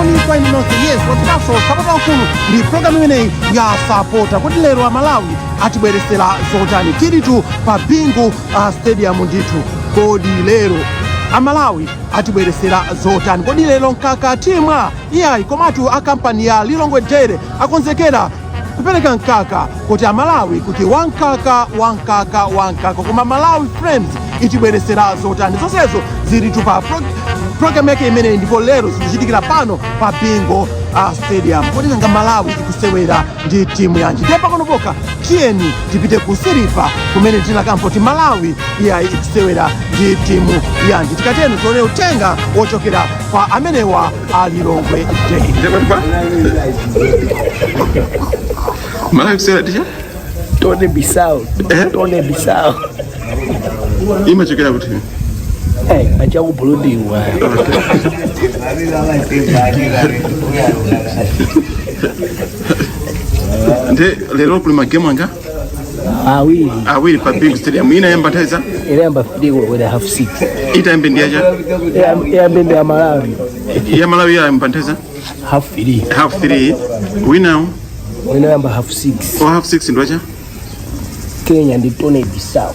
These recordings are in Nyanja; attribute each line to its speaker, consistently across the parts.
Speaker 1: Moni kwa inu nonse. Yes, watikanso sapota wamkulu ndi programu imeneyi ya Sapota. Kuti lero Amalawi atibweresera zotani? Tilitu pa Bingu Stadium ndithu. Kodi lero Amalawi atibweresera zotani? Kodi lero mkaka timwa? Iyayi, komatu a kampani ya Lilongwe Dairy akonzekera kupereka mkaka kuti Amalawi kuti wankaka, wankaka, wankaka. Koma Malawi Flames itibweresera zotani? Zonsezo zilitu pa program yake imeneyi, ndipo lero zikuchitikira pano pa Bingu Stadium. Kodi nanga Malawi ikusewera ndi timu yanji? Ndiye pang'ono pokha tiyeni tipite ku Siliva kumene tinakamva kuti Malawi iyayi ikusewera ndi timu yanji. Tikateno tione uthenga wochokera kwa amenewa a Lilongwe Dairy.
Speaker 2: Malawi kusewera ticha?
Speaker 3: Tony Bissau.
Speaker 2: Eh?
Speaker 3: Tony Bissau.
Speaker 2: Imachokera kuti?
Speaker 3: Eh, acha ku Burundi wa.
Speaker 2: Nde lero kuli magemu anga?
Speaker 3: Awiri.
Speaker 2: Awiri pa Bingu Stadium. Ina yamba nthawi za?
Speaker 3: Inayamba 3 koloko half 6.
Speaker 2: Itayambe ndi yacha?
Speaker 3: Iyambe ndi ya Malawi.
Speaker 2: Ya Malawi yayamba nthawi za?
Speaker 3: Half 3.
Speaker 2: Half 3. Wina
Speaker 3: Wina yamba half 6.
Speaker 2: o half 6 ndi wacha?
Speaker 3: Kenya ndi Tony Bissau.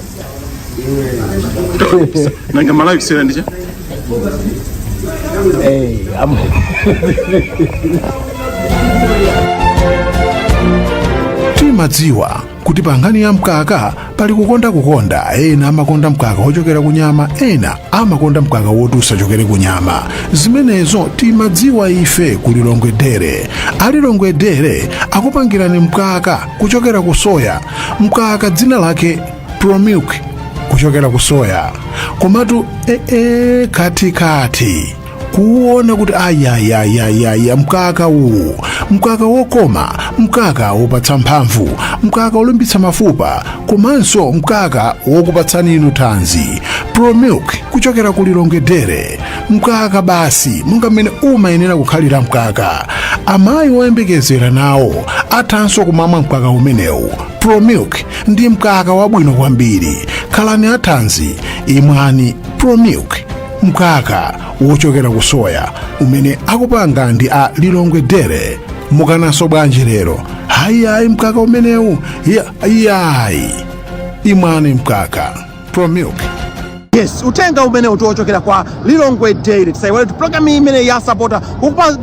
Speaker 2: Nanga Malawi kusewera ndicha?
Speaker 3: Eh, am.
Speaker 4: Timadziwa kuti pa nkhani ya mkaka pali kukonda kukonda. Ena amakonda mkaka wochokera ku nyama, ena amakonda mkaka woti usachokere ku nyama. Zimenezo timadziwa ife ku Lilongwe Dairy. A Lilongwe Dairy akupangirani mkaka kuchokera ku soya, mkaka dzina lake Promilk kuchokera ku soya. Komatu ee katikati kuwona kuti ayayayayaya, mkaka uwu, mkaka wokoma, mkaka wopatsa mphamvu, mkaka wolimbitsa mafupa, komanso mkaka wokupatsani inu thanzi. Promilk kuchokera ku Lilongwe Dairy, mkaka basi monga mmene umayenera kukhalira mkaka. Amayi oyembekezera nawo athanso kumamwa mkaka umenewu. Promilk ndi mkaka wabwino kwambiri. Khalani athanzi, imwani Promilk, mkaka wochokera ku soya umene akupanga ndi a Lilongwe Dairy. Mukananso bwanji lero? Hayi, mkaka umenewu iyayi, imwani mkaka Promilk.
Speaker 1: Yes, uthenga umene wochokera kwa Lilongwe Dairy. Tisaiwale kuti programu imene ya Sapota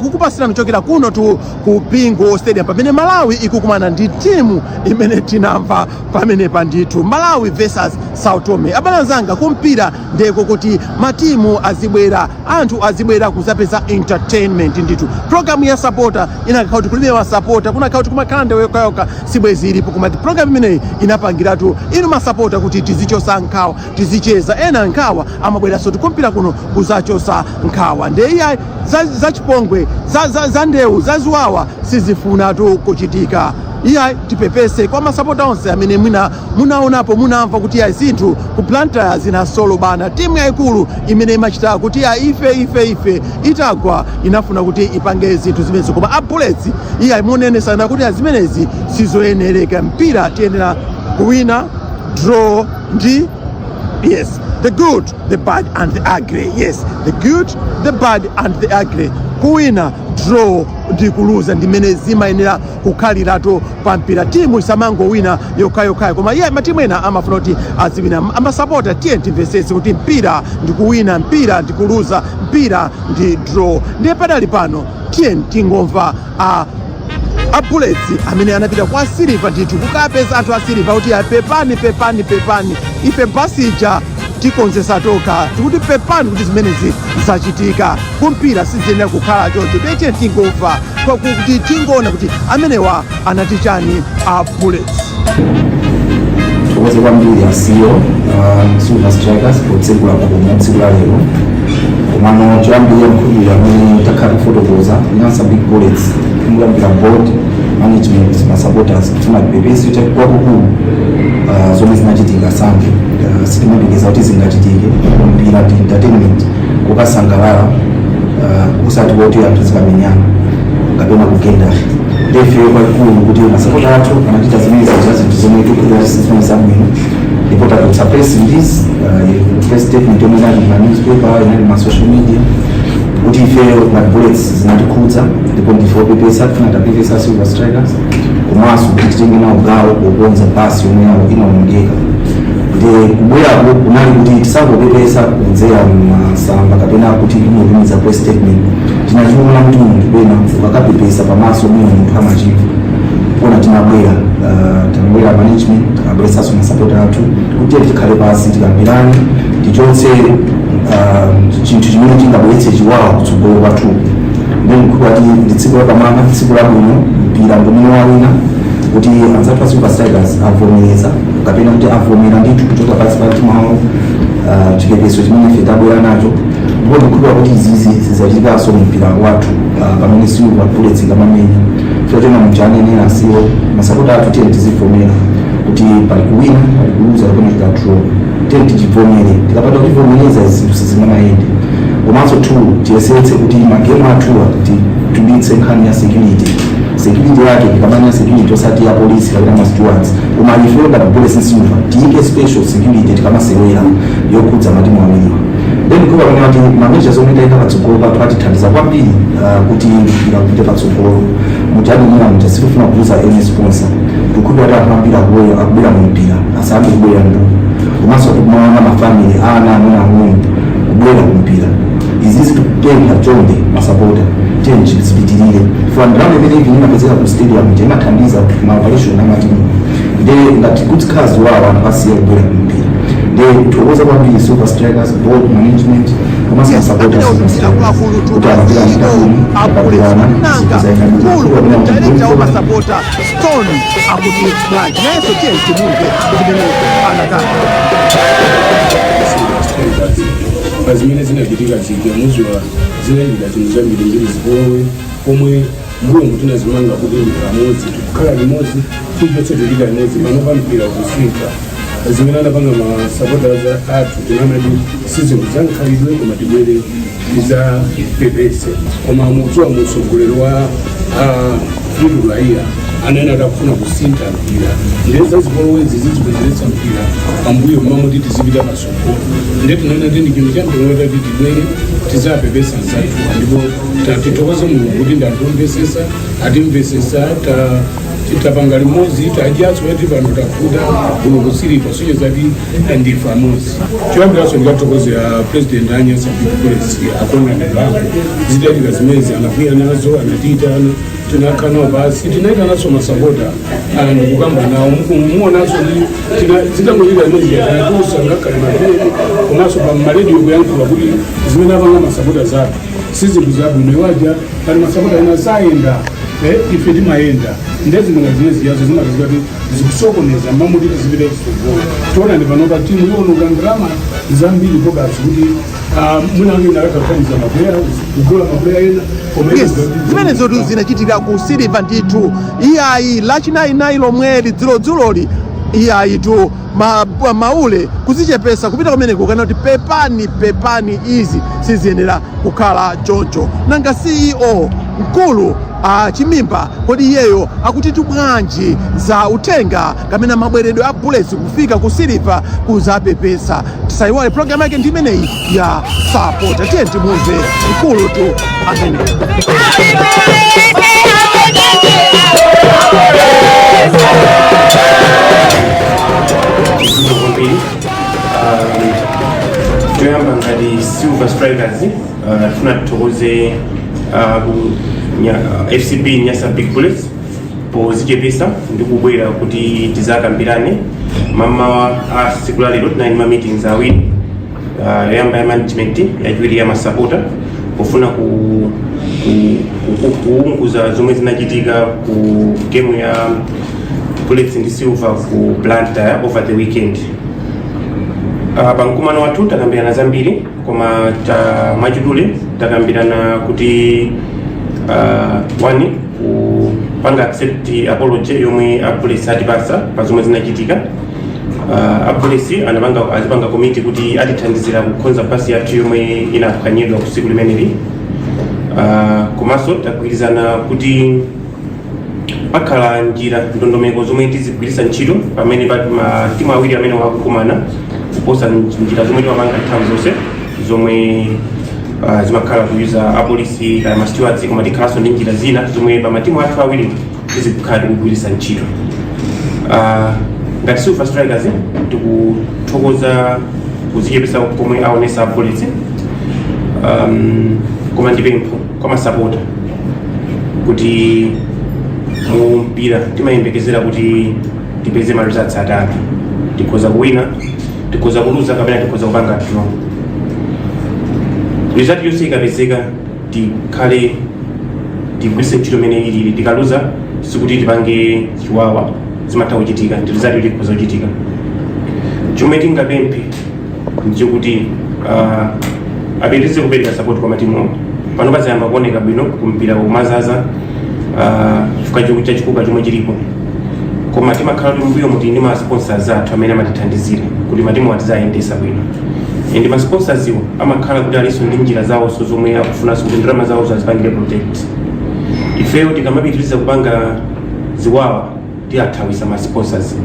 Speaker 1: kukupasirani kuchokera kuno tu ku Bingu Stadium, pamene Malawi ikukumana ndi timu imene tinamva pamenepa ndithu, Malawi versus Sao Tome. Abale anzanga, kumpira ndeko kuti matimu azibwera, anthu azibwera kuzapeza entertainment ndithu. Programu ya Sapota inakakhala kuti kulibe masapota, kunakhala kuti kumakhala ndewu yokhayokha, sibwezi ilipo. Koma programu imeneyi inapangiratu inu masapota kuti tizichosa nkhawa, tizicheza. Ena nkhawa amabweranso tikumpira kuno kuzachosa nkhawa. Ndiye iyayi, za chipongwe, za ndewu, za ziwawa sizifunatu kuchitika. Iyayi, tipepese kwa masapota onse amene mwina munaonapo, munamva kuti iyayi, zinthu ku Blantyre zinasolobana. Timu yayikulu imene imachita kuti iyayi, ife, ife, ife, itagwa inafuna kuti ipange zinthu zimenezo, koma a Bullets iyayi, munenesana kuti zimenezi sizoyenereka. Mpira tiyenera kuwina, draw ndi, yes, the good, the bad and the ugly. Yes, the good, the bad and the ugly. Kuwina, draw ndi kuluza ndimene zimayenera kukhaliratu pa mpira. Timu isamangowina yokhayokhayo, koma iye matimu ena amafuna kuti aziwina. Amasapota, tiye timvesese kuti mpira ndi kuwina, mpira ndi kuluza, mpira ndi draw. Ndiye padali pano tiye tingomva a Bullets amene anapita kwa Silver ndithu kukapeza anthu a Silver kuti ya, pepani, pepani, pepani, ife basija tikonzesa tokha, tikuti pepani kuti zimenezi zachitika. Kumpira siziyenera kukhala choncho. Tiye tingomva kuti, tingoona kuti amenewa anati chani a Bullets.
Speaker 5: Thokoze kwambiri a CEO Silver Strikers potsegula khomo tsiku la lero. Komano choyambirira, mkhulupiriro amene takhala kufotokoza, Nyasa Big Bullets kumulambira board, management, ma supporters, kufuna tipepese kwakukulu zomwe zinachitika Sunday. Sitimayembekeza kuti zingachitike. Mpira ndi entertainment, kukasangalala, usati kuti anthu zikamenyana kapena kugenda. Ndefe kwakulu kuti masapota athu anachita zimene zija, zinthu zomwe tikukhulupirira zimene zabwino, ndipo tatulutsa press release, press statement yomwe inali ma newspaper, inali ma social media, kuti ife Ifeyo ngati Bullets zinatikhudza ndipo ndife opepesa. Tifuna tapepesa Silver Strikers komanso kuti titenge nawo gawo pokonza basi yomwe yawo inaonongeka. Ndi kubwerako kunali kuti tisangopepesa kudzera masamba kapena kuti ingotumiza press statement. Tinachiona kuti munthu pena ukakapepesa pamaso, mwina munthu amachimva. Kona tinabwera, tinabwera management, takabweresanso masapota athu kuti tikhale pasi, tikambirane, tichotse chinthu chimene chingabweretse chiwawa kutsogolo kwathu. Ndikukhulupirira kuti ndi tsiku lapamwamba, tsiku labwino, mpira ngomwe wawina, kuti anzathu a Silver Strikers avomereza kapena kuti avomera ndithu kuchoka pansi pa mtima wawo chipepeso chimene ife tabwera nacho. Ndipo ndikukhulupirira kuti izizi zizachitikanso mu mpira wathu pamene Silver, Bullets ikamamenya. Chotena muchanenera siwo masapota athu, tiye tizivomera kuti pali kuwina, pali kuluza kapena tika draw. Tiye tichivomere. Tikapanda kuchivomereza, zinthu sizingamayende. Komanso two, tiyesetse kuti magemu athuwa titubitse nkhani ya security. Security yake tikamanya security osati ya polisi kapena ma stewards, koma ife ngati Bullets and Silver tiyike special security tikamasewera yokhudza matimu awiriwa. Then kuba kuna kuti ma measures omwe tayika patsogolo pathu atithandiza kwambiri kuti mpira upite patsogolo. Mujanenera muja, sitifuna kuluza any sponsor. Tikukhulupirira kuti anthu ambiri akubwera mu mpira, asayambe kubwera mbuyo. Komanso tikumaona ma family, ana ang'onoang'ono kubwera ku mpira. Izizi tikupempha, chonde masapota, tiye zipitirire. For ndalama imene even imapezeka ku stadium ija imathandiza ma operation amatimu. Nde ngati kuzikhala ziwawa, anthu asiya kubwera ku mpira. Nde thokoza kwambiri Silver Strikers board, management komanso masapota a Silver Strikers
Speaker 1: Akuluakulu
Speaker 5: kuti amapira
Speaker 1: CEO a Bullets, nanga mkulu director wa masapota Stone akuti bwanji? Nayenso tiye timumve zimene anakamba.
Speaker 6: Pa zimene zinachitika zija, muziwa zinachitika zinthu zambirimbiri, zipolowe pomwe mbuyo tinazimanga kuti pamodzi tikukhala limodzi, chilichonse tichita limodzi. Pano pa mpira ukusintha. Zimene anapanga ma supporters athu, tinamati si zinthu za nkhalidwe, koma tibwere tizapepese. Koma mukudziwa mutsogoleri wa Fleetwood Haiya anene atakufuna kusintha mpira, ndiye zipolowezi zizibwezeretsa mpira pambuyo mamuti tizipita pasogolo. Ndiye tinaona kuti ndi chinthu chamtengo tati tibwere tizapepesa nzathuwa. Ndipo tithokoze Mulungu kuti ndi anthu omvesesa, atimvesesa, tapanga limodzi, tadyatso yati pano tafuta kuno kusiripa sonyeza ti ndife amodzi. Choyambiraso ndikathokozera president a Nyasa Big Bullets, akona Bango. Zitachitika zimenezi anakwiya nazo, anatiitana, tinakhala nawo pasi, tinaitananso masapota ndikukamba nawo. Muonanso zitangochitika zimene tinatusa ngakhale maveni komanso pa marediyo kuyankhula kuti zimene apanga masapota zathu si zinthu zabwino. Iwaja pali masapota ena sayenda, ife timayenda. Ndezimene zimene ziyazo zimapezeka kuti zikusokoneza mamuti tizipita chitsogolo. Tiona ndi panopa timu iwonoka ndalama zambiri kobasi kuti mwina inakathandiza ma player, kugula ma player ena, koma
Speaker 1: Yes, zimenezotu zinachitika ku Silver ndithu. Iyayi, lachinayi lomweli, dzulodzuloli, iyayi tu maule kuzichepesa kupita kumeneko kana kuti pepani, pepani, izi siziyenera kukhala choncho. Nanga CEO mkulu Chimimba, kodi iyeyo akutitu bwanji za uthenga kamene mabweredwe a Bullets kufika ku Silver kuzapepesa? Tisayiwale programu yake ndi imeneyi ya Sapota. Tiye timumve mkulu tu amene.
Speaker 2: Kwambiri. Toyamba ngati Silver Strikers, tifuna tithokoze ku FCB Nyasa Big Bullets pozichepesa ndi kubwera kuti tizakambirane. Mamawa a tsiku la lero tinali ma meetings awiri, yoyamba ya management, yachiwiri ya masapota, pofuna kuunguza zomwe zinachitika ku game ya Bullets ndi Silver ku Blantyre over the weekend. Pa mkumano wathu takambirana zambiri, koma ta mwachidule takambirana kuti one, kupanga accept apology yomwe a Bullets atipasa pa zomwe zinachitika. A Bullets anapanga, azipanga commit kuti atithandizira kukonza basi yathu yomwe inaphwanyidwa ku tsiku limeneli. Komanso tagwirizana kuti pakhala njira, ndondomeko zomwe tizigwiritsa ntchito pamene pa matimu awiri amene wakukumana, kuposa njira zomwe timapanga nthawi zonse zomwe Zimakhala kuyuza apolisi kaya ma stewards, koma tikhalanso ndi njira zina zomwe pa matimu athu awiri tizikukhala tikugwiritsa ntchito. Ngati Silver Strikers tikuthokoza kudzichepetsa komwe aonesa apolisi, koma ndi pempho kwa masapota kuti mu mpira timayembekezera kuti tipeze ma results atatu: tikhoza kuwina, tikhoza kuluza, kapena tikhoza kupanga draw. Result yonse ikapezeka, tikhale tigwiritse ntchito imene ilili. Tikaluza sikuti tipange chiwawa, zimatha kuchitika, ndi result yoti ikhoza kuchitika. Chomwe tingapemphe ndichokuti apitirize kupereka support kwa matimu. Pano pazayamba kuoneka bwino kumpira kumazaza, chifukwa chachikuka chomwe chilipo, koma timakhala kuti mbuyo muti ndi ma sponsors athu amene amatithandizira kuti matimu atizayendesa bwino, and ma sponsors iwo amakhala kuti alinso ndi njira zawonso zomwe akufunanso kuti ndalama zawo azipangire protect. Ifeyo tikamapitiriza kupanga ziwawa, tiathawisa ma sponsors.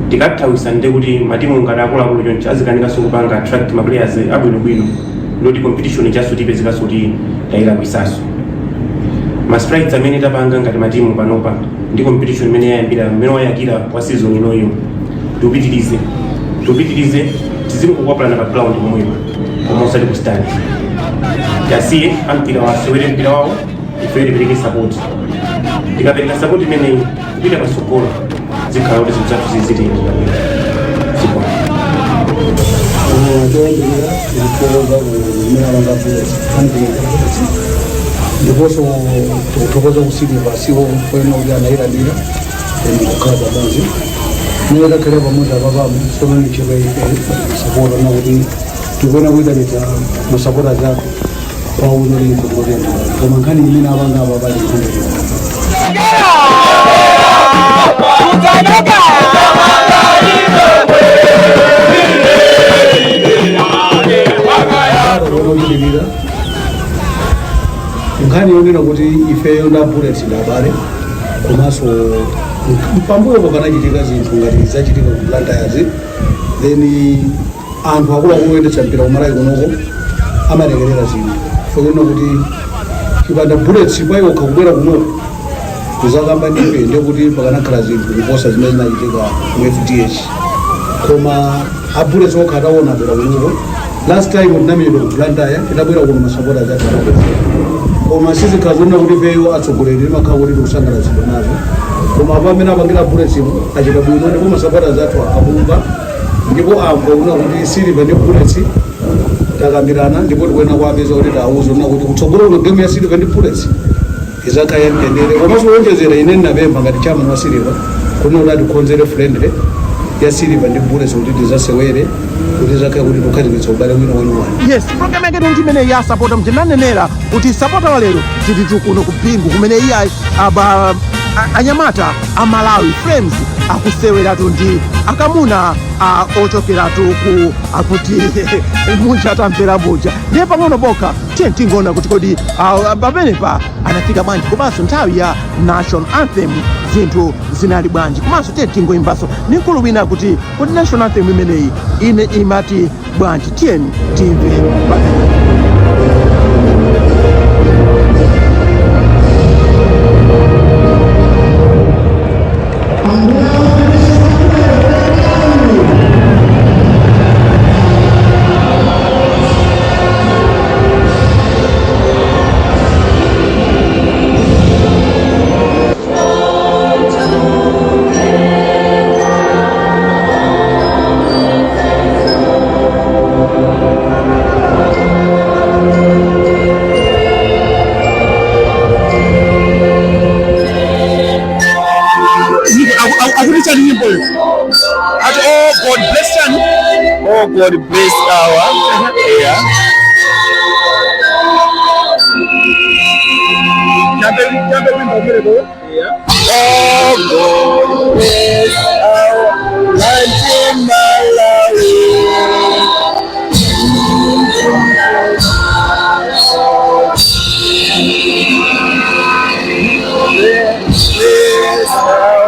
Speaker 2: Tikathawisa, ndi kuti matimu ngati akuluakulu chonchi azikanikanso kupanga attract ma players abwinobwino, ndoti competition chaso tipezekanso kuti tayilakwisaso. Ma strides amene tapanga ngati matimu panopa ndi competition imene yayambira, mmene wayakira kwa season inoyo, tiupitirize, tiupitirize. Tizingokwapulana pa ground pomwepa, koma osati ku stand. Tasiye ampira wasewere mpira wawo, ifeyo tipereke support. Tikapereka support imeneyi, kupita patsogolo zikhala kuti zinthu zathu zizitiyendera bwino. Zikomo.
Speaker 7: Choyambirira, tikuthokoza kumene apanga Bullets, ndiponso tikuthokoza ku Silver siwo kwena kuti anayilandira kukhala pamodzi mene takhalira pamodzi apapamo. Sono ntchito ife masapota nakuti tikuona kuyitanitsa masapota zathu kwauza kuti ife tikutenda, koma nkhani imene apanga apa pali nkhani. Kuchitikira nkhani yonena kuti ifeyo nda Bullets ndi abale, komanso pambuyo panachitika zinthu ngati zachitika ku Blantyre, then anthu akuluakulu oyendetsa mpira kumalawi kunoko amalekerera zinthu foyona kuti chipanda Bullets payokha kubwera kunoko kuzakamba ndife, ndekuti pakanakhala zinthu kuposa zimene zinachitika mu FDH. Koma a Bullets okha ataona abwera kunoko. Last time tinamenyedwa ku Blantyre, tinabwera kuno, masapota athu anabwera, koma sizikhala zonena kuti ifeyo atsogoleri timakhala kuti tikusangalatsidwa nazo. Koma apo amene apangira Bullets achita bwino, ndipo masapota athu akumva ndipo amva kuna kuti Silver ndi Bullets takambirana, ndipo tikuena kuapeza kuti tauze kuna kuti kutsogolo kuno game ya Silver ndi Bullets izakhala yamtendere. Komanso kuonjezera, ine ndinapempha ngati chairman wa Silver kuno kuti atikonzere friendly ya Silver ndi Bullets kuti tizasewere, kuti zakhale kuti tikhazikitsa ubale wina weniwani.
Speaker 1: Yes, program yake ndi imene ya Sapota. Mtinanenera kuti Sapota wa lero tilitu kuno ku Bingu kumene iyayi aba anyamata a Malawi Flames akuseweratu ndi akamuna ochokeratu ku akuti munja atamvera muja. Ndiye pang'ono pokha tiye tingoona kuti kodi pamenepa anafika bwanji, komanso nthawi ya national anthem zinthu zinali bwanji, komanso tiye tingoimbanso ndi mkulu wina kuti kodi national anthem imeneyi ine imati bwanji. Tiyeni timve pamene. Akuti chani nyimboyo? Ati "Oh God bless" chani?
Speaker 8: Oh God bless our, yeah.
Speaker 1: Jambe jambe wimbo umereko.
Speaker 8: Oh God bless our country Malawi. Bless our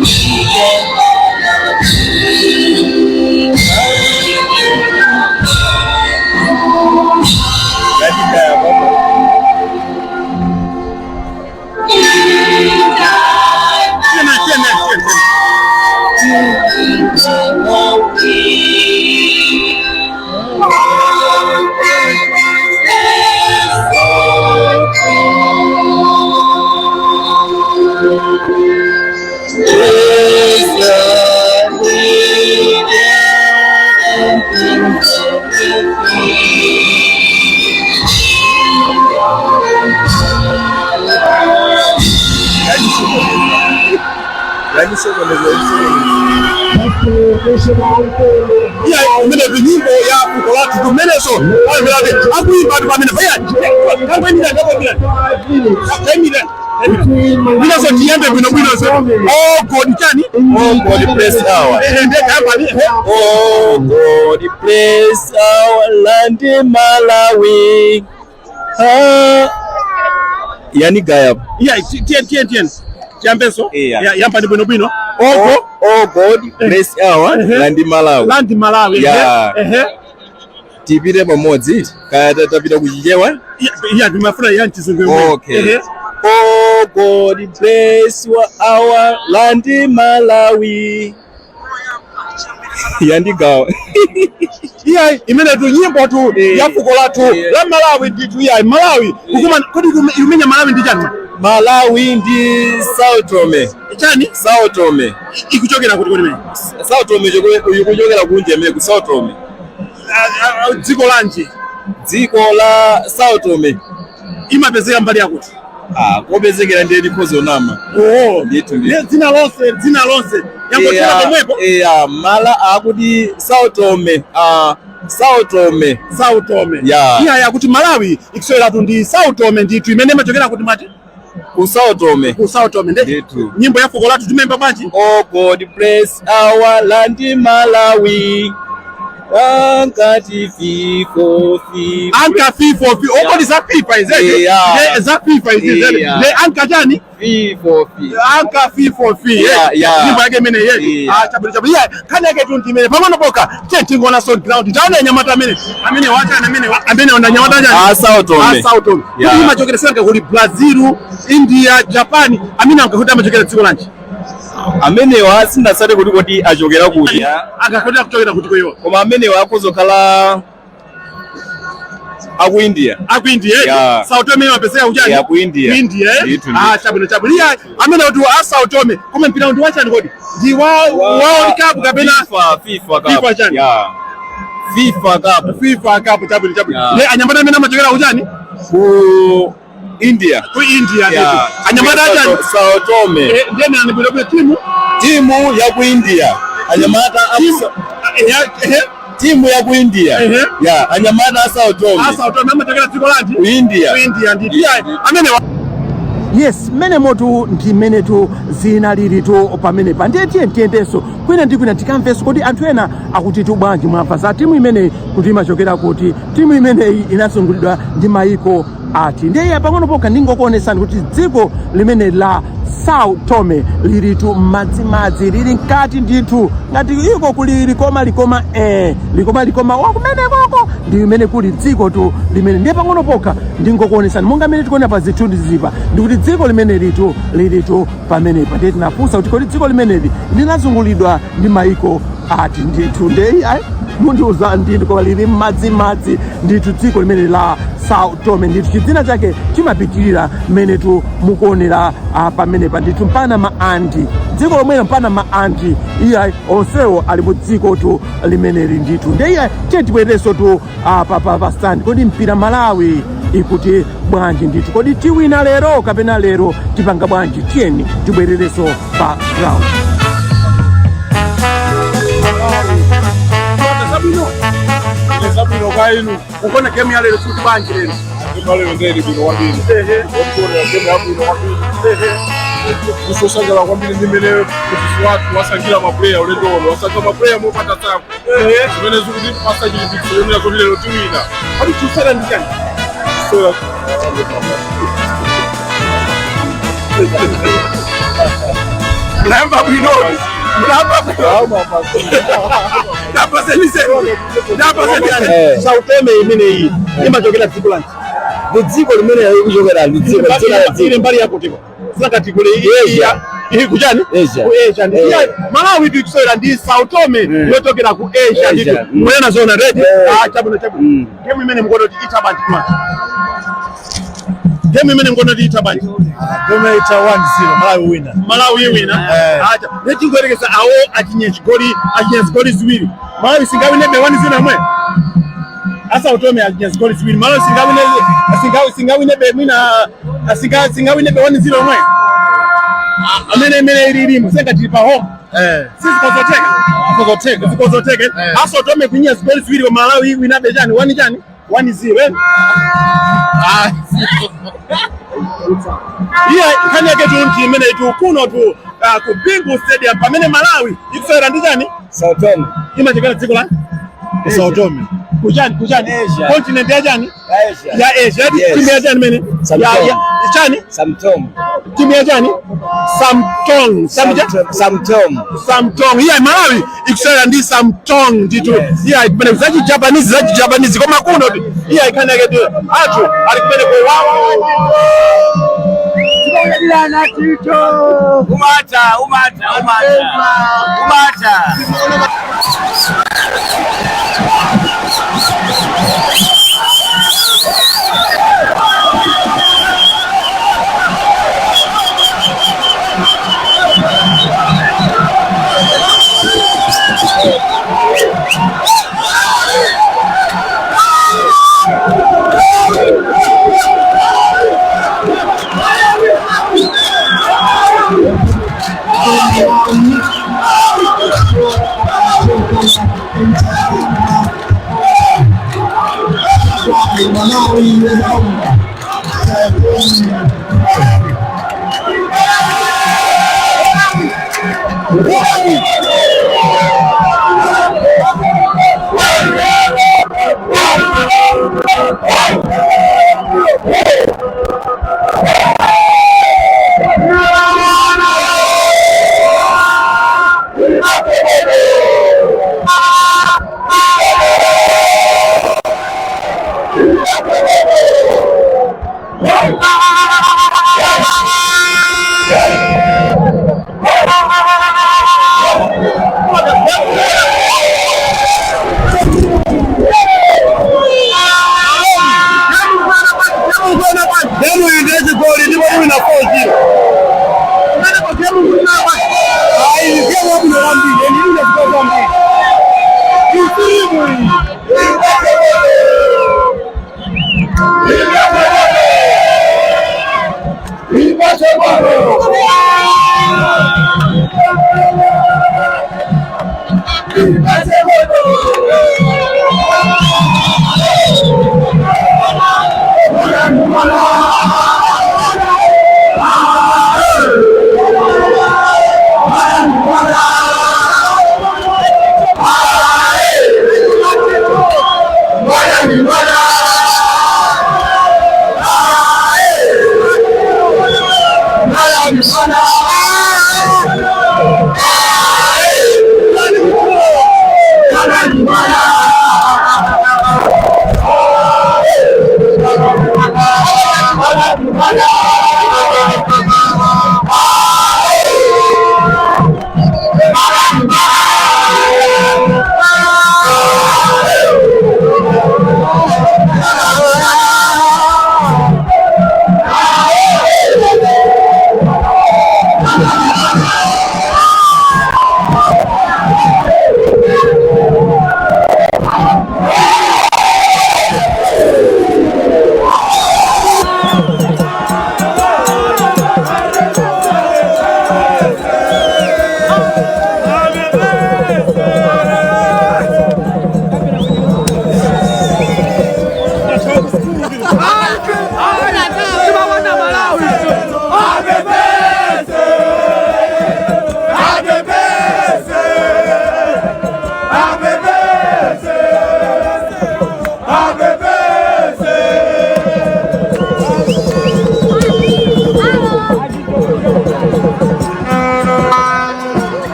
Speaker 8: leader.
Speaker 1: Iya, imene nyimbo ya fuko lathu kumeneso ayimirati akuimba ati pamene iya kangoimira ngakoimira taimira bwinoso tiyambe bwino bwinoso. Oh God, chani?
Speaker 8: Oh God bless our.
Speaker 1: Ehe, ndekamba.
Speaker 8: Oh God bless our land Malawi. Ah. Yani gaya.
Speaker 1: Iya, tiye tiye tiye tiyambeso.
Speaker 8: Iya.
Speaker 1: Ya, yamba ndi bwino bwino.
Speaker 8: Oh, oh God bless our land Malawi.
Speaker 1: Land Malawi.
Speaker 8: Yeah.
Speaker 1: Ehe.
Speaker 8: Tipite pamodzi kaya tapita kuchichewa.
Speaker 1: Iya, ndimafuna ya mchizungu.
Speaker 8: Okay.
Speaker 1: Ehe.
Speaker 8: Oh God bless our land Malawi. Yandigawa.
Speaker 1: Iya, imene tu nyimbo tu ya fuko lathu la Malawi ndithu. Iya, Malawi kukuma kodi imenya Malawi ndi chani?
Speaker 8: Malawi ndi Sao Tome.
Speaker 1: Chani?
Speaker 8: Sao Tome.
Speaker 1: Ikuchokera kuti kodi imene?
Speaker 8: Sao Tome ikuchokera kunja imene ku Sao Tome.
Speaker 1: Dziko lanji?
Speaker 8: Dziko la Sao Tome.
Speaker 1: Imapezeka mbali yakuti?
Speaker 8: Ah, kopezekera ndiye ndikhoza nama.
Speaker 1: Oh.
Speaker 8: Ndithu ndithu.
Speaker 1: Ndiye dzina lonse, dzina lonse yangothera pomwepo.
Speaker 8: Eya, mala akuti Sao Tome. Ah, Sao Tome.
Speaker 1: Sao Tome.
Speaker 8: Yeah.
Speaker 1: Iya, yakuti Malawi ikuseweratu ndi Sao Tome ndithu, imene imachokera kuti mati?
Speaker 8: Ku Sao Tome.
Speaker 1: Ku Sao Tome nde.
Speaker 8: Ndithu.
Speaker 1: Nyimbo ya fuko lathu timemba bwanji?
Speaker 8: Oh God bless our land Malawi. Ankati fifo fi.
Speaker 1: Anka FIFA fi okodi za FIFA izeze.
Speaker 8: Yeah.
Speaker 1: Ne za FIFA izeze.
Speaker 8: Yeah.
Speaker 1: Ne anka chani?
Speaker 8: Fifo fi.
Speaker 1: Anka FIFA fi.
Speaker 8: Yeah.
Speaker 1: Nyimbo yake imene ye.
Speaker 8: Yeah.
Speaker 1: Ah, chabwino chabwino. Iya, khani yake tu ndimene pang'ono poka che tingoona so ground taona nyamata amene amene wachani amene amene onda nyamata chani?
Speaker 8: Ah, Sao Tome.
Speaker 1: Ah, Sao Tome.
Speaker 8: Yeah.
Speaker 1: Kuti imachokera senga kuli Brazil, India, Japan, amene angakuti amachokera dziko lanji?
Speaker 8: Amenewa sindasate kuti kodi achokera kuti.
Speaker 1: Angakuti akuchokera kuti kuiwo?
Speaker 8: Koma amenewa akuzokhala aku India.
Speaker 1: Aku India, eh?
Speaker 8: Yeah.
Speaker 1: Sao Tome imapezeka kuchani?
Speaker 8: Yeah, ku India.
Speaker 1: Ku India, eh?
Speaker 8: Ndithu,
Speaker 1: Ah, chabwino chabwino. Iya, amene kuti a Sao Tome, koma mpira ndi wachani kodi? Ndi wa World Cup kapena
Speaker 8: FIFA, FIFA Cup.
Speaker 1: FIFA chani?
Speaker 8: Yeah. FIFA Cup.
Speaker 1: FIFA Cup, chabwino chabwino.
Speaker 8: Yeah.
Speaker 1: Ne anyamata amene amachokera kuchani?
Speaker 8: Ku India.
Speaker 1: Ku India.
Speaker 8: Yeah.
Speaker 1: Ndithu. Anyamata achani?
Speaker 8: Sao Tome.
Speaker 1: Eh, ndiye nani bwino bwino timu?
Speaker 8: Timu ya ku India. Anyamata
Speaker 1: Timu eh,
Speaker 8: timu ya ku India.
Speaker 1: Ehe.
Speaker 8: Yeah, anyamata a Sao Tome.
Speaker 1: A Sao Tome amachokera dziko lanji?
Speaker 8: Ku India.
Speaker 1: Ku India ndithu. Iya, amene yes, mmenemotu ndi mmenetu zinaliritu pamenepa. Ndiye tiye tiyendenso kwina ndi kwina tikamvenso kodi anthu ena akutitu bwanji. Mwamva za timu imeneyi kuti imachokera kuti, timu imeneyi inazungulidwa ndi mayiko ati. Ndiye pang'ono pokha ndingokuonesani kuti dziko limene la Sao Tome lilitu m'madzimadzi, lili mkati ndithu ngati iko kuli likoma likoma, likoma likoma wakumene koko ndi limene kuli dziko tu limene. Ndiye pang'ono pokha ndingokuonesani monga mmene tikuona pa zithunzi zipa ndikuti dziko limene litu lilitu pamenepa. Ndiye tinafunsa kuti kodi dziko limeneli linazungulidwa ndi mayiko ati ndithu. Ndiye ayi, mundiuza ndithu, koma lili m'madzimadzi ndithu dziko limene la Sao Tome ndithu. Chidzina chake chimapitirira mmenetu mukuonera pamenepa ndithu mpana maanti dziko lomwelo mpana maanti. Iya, onsewo ali mu dziko tu limeneli ndithu. Ndiye iya, tiye tibwererenso tu pa stand. Kodi mpira Malawi ikuti bwanji ndithu? Kodi tiwina lero kapena lero tipanga bwanji? Tiyeni tibwererenso pa ground. Zabwino zabwino kwa inu kuona game ya lero kuti bwanji lero?
Speaker 6: Lero ndeli bwino kwambiri. Okuonera game yabwino kwambiri. Kusosangala kwambiri ndi mmene mphunzitsi wathu wasankhira mapuleya ulendo uno. Wasankha mapuleya mopanda tsankho, zimene zikuti pasa chilimbikitso yonena zoti lero tiwina.
Speaker 1: Kodi tusera ndi chani?
Speaker 6: Kusera.
Speaker 1: Mnamba bwino, mnamba bwino. Ndapasenise, ndapasenise. Sao Tome imeneyi imachokera dziko lanji?
Speaker 3: Ndi dziko limene likuchokera ndi dziko dzina la
Speaker 1: Ile
Speaker 3: dziko.
Speaker 1: mbali yako tiko sakati kule.
Speaker 3: Asia.
Speaker 1: Iyi kuchani?
Speaker 3: Asia.
Speaker 1: Ku Asia ndi.
Speaker 3: Eh.
Speaker 1: Iya, Malawi tikusewera ndi Sao Tome yochokera ku Asia
Speaker 3: Asia,
Speaker 1: ndithu. Mwena zona ready. Ah, chabwino chabwino. Game imene mukuona kuti itha bwanji kuma? Game imene mukuona kuti itha bwanji?
Speaker 7: Game ita 1-0, Malawi wina.
Speaker 1: Malawi wina. Acha nechingoyerekeza awo achinye chigoli, achinye zigoli ziwiri, Malawi singawine be 1-0 amwe? Asa utome achinye zigoli ziwiri, Malawi singawine be mwina singawine be 1-0 amwe? Amene imene ililimu senga tili pa home. Sizikozoteka.
Speaker 9: Zikozoteka.
Speaker 1: Zikozoteka.
Speaker 9: Eh.
Speaker 1: A Sao Tome kunya zigoli ziwiri kwa Malawi winabe chani 1 chani 1-0. Eh?
Speaker 9: Ah,
Speaker 1: Iye nkhani yake tu nti imene tu kuno tu ku Bingu Stadium pamene Malawi ikusewera ndi chani
Speaker 3: Sao Tome.
Speaker 1: imachokera dziko la
Speaker 9: Sao Tome.
Speaker 1: Kuchani kuchani
Speaker 3: Asia.
Speaker 1: continent ya chani
Speaker 3: Asia.
Speaker 1: ya Asia.
Speaker 3: Yes.
Speaker 1: Timu ya chani mene
Speaker 3: Samtong.
Speaker 1: ya chani
Speaker 3: Samtom.
Speaker 1: timu ya chani Samtong Samja
Speaker 3: Samtom.
Speaker 1: Samtong. Iya Malawi ikusewera ndi Samtong nditu.
Speaker 3: Yes.
Speaker 1: Iya kumene zachi Japanese zachi Japanese koma kuno tu iya ikhani yake tu athu ali kumene ko wa wa wa.
Speaker 3: Umata, umata, umata. Umata.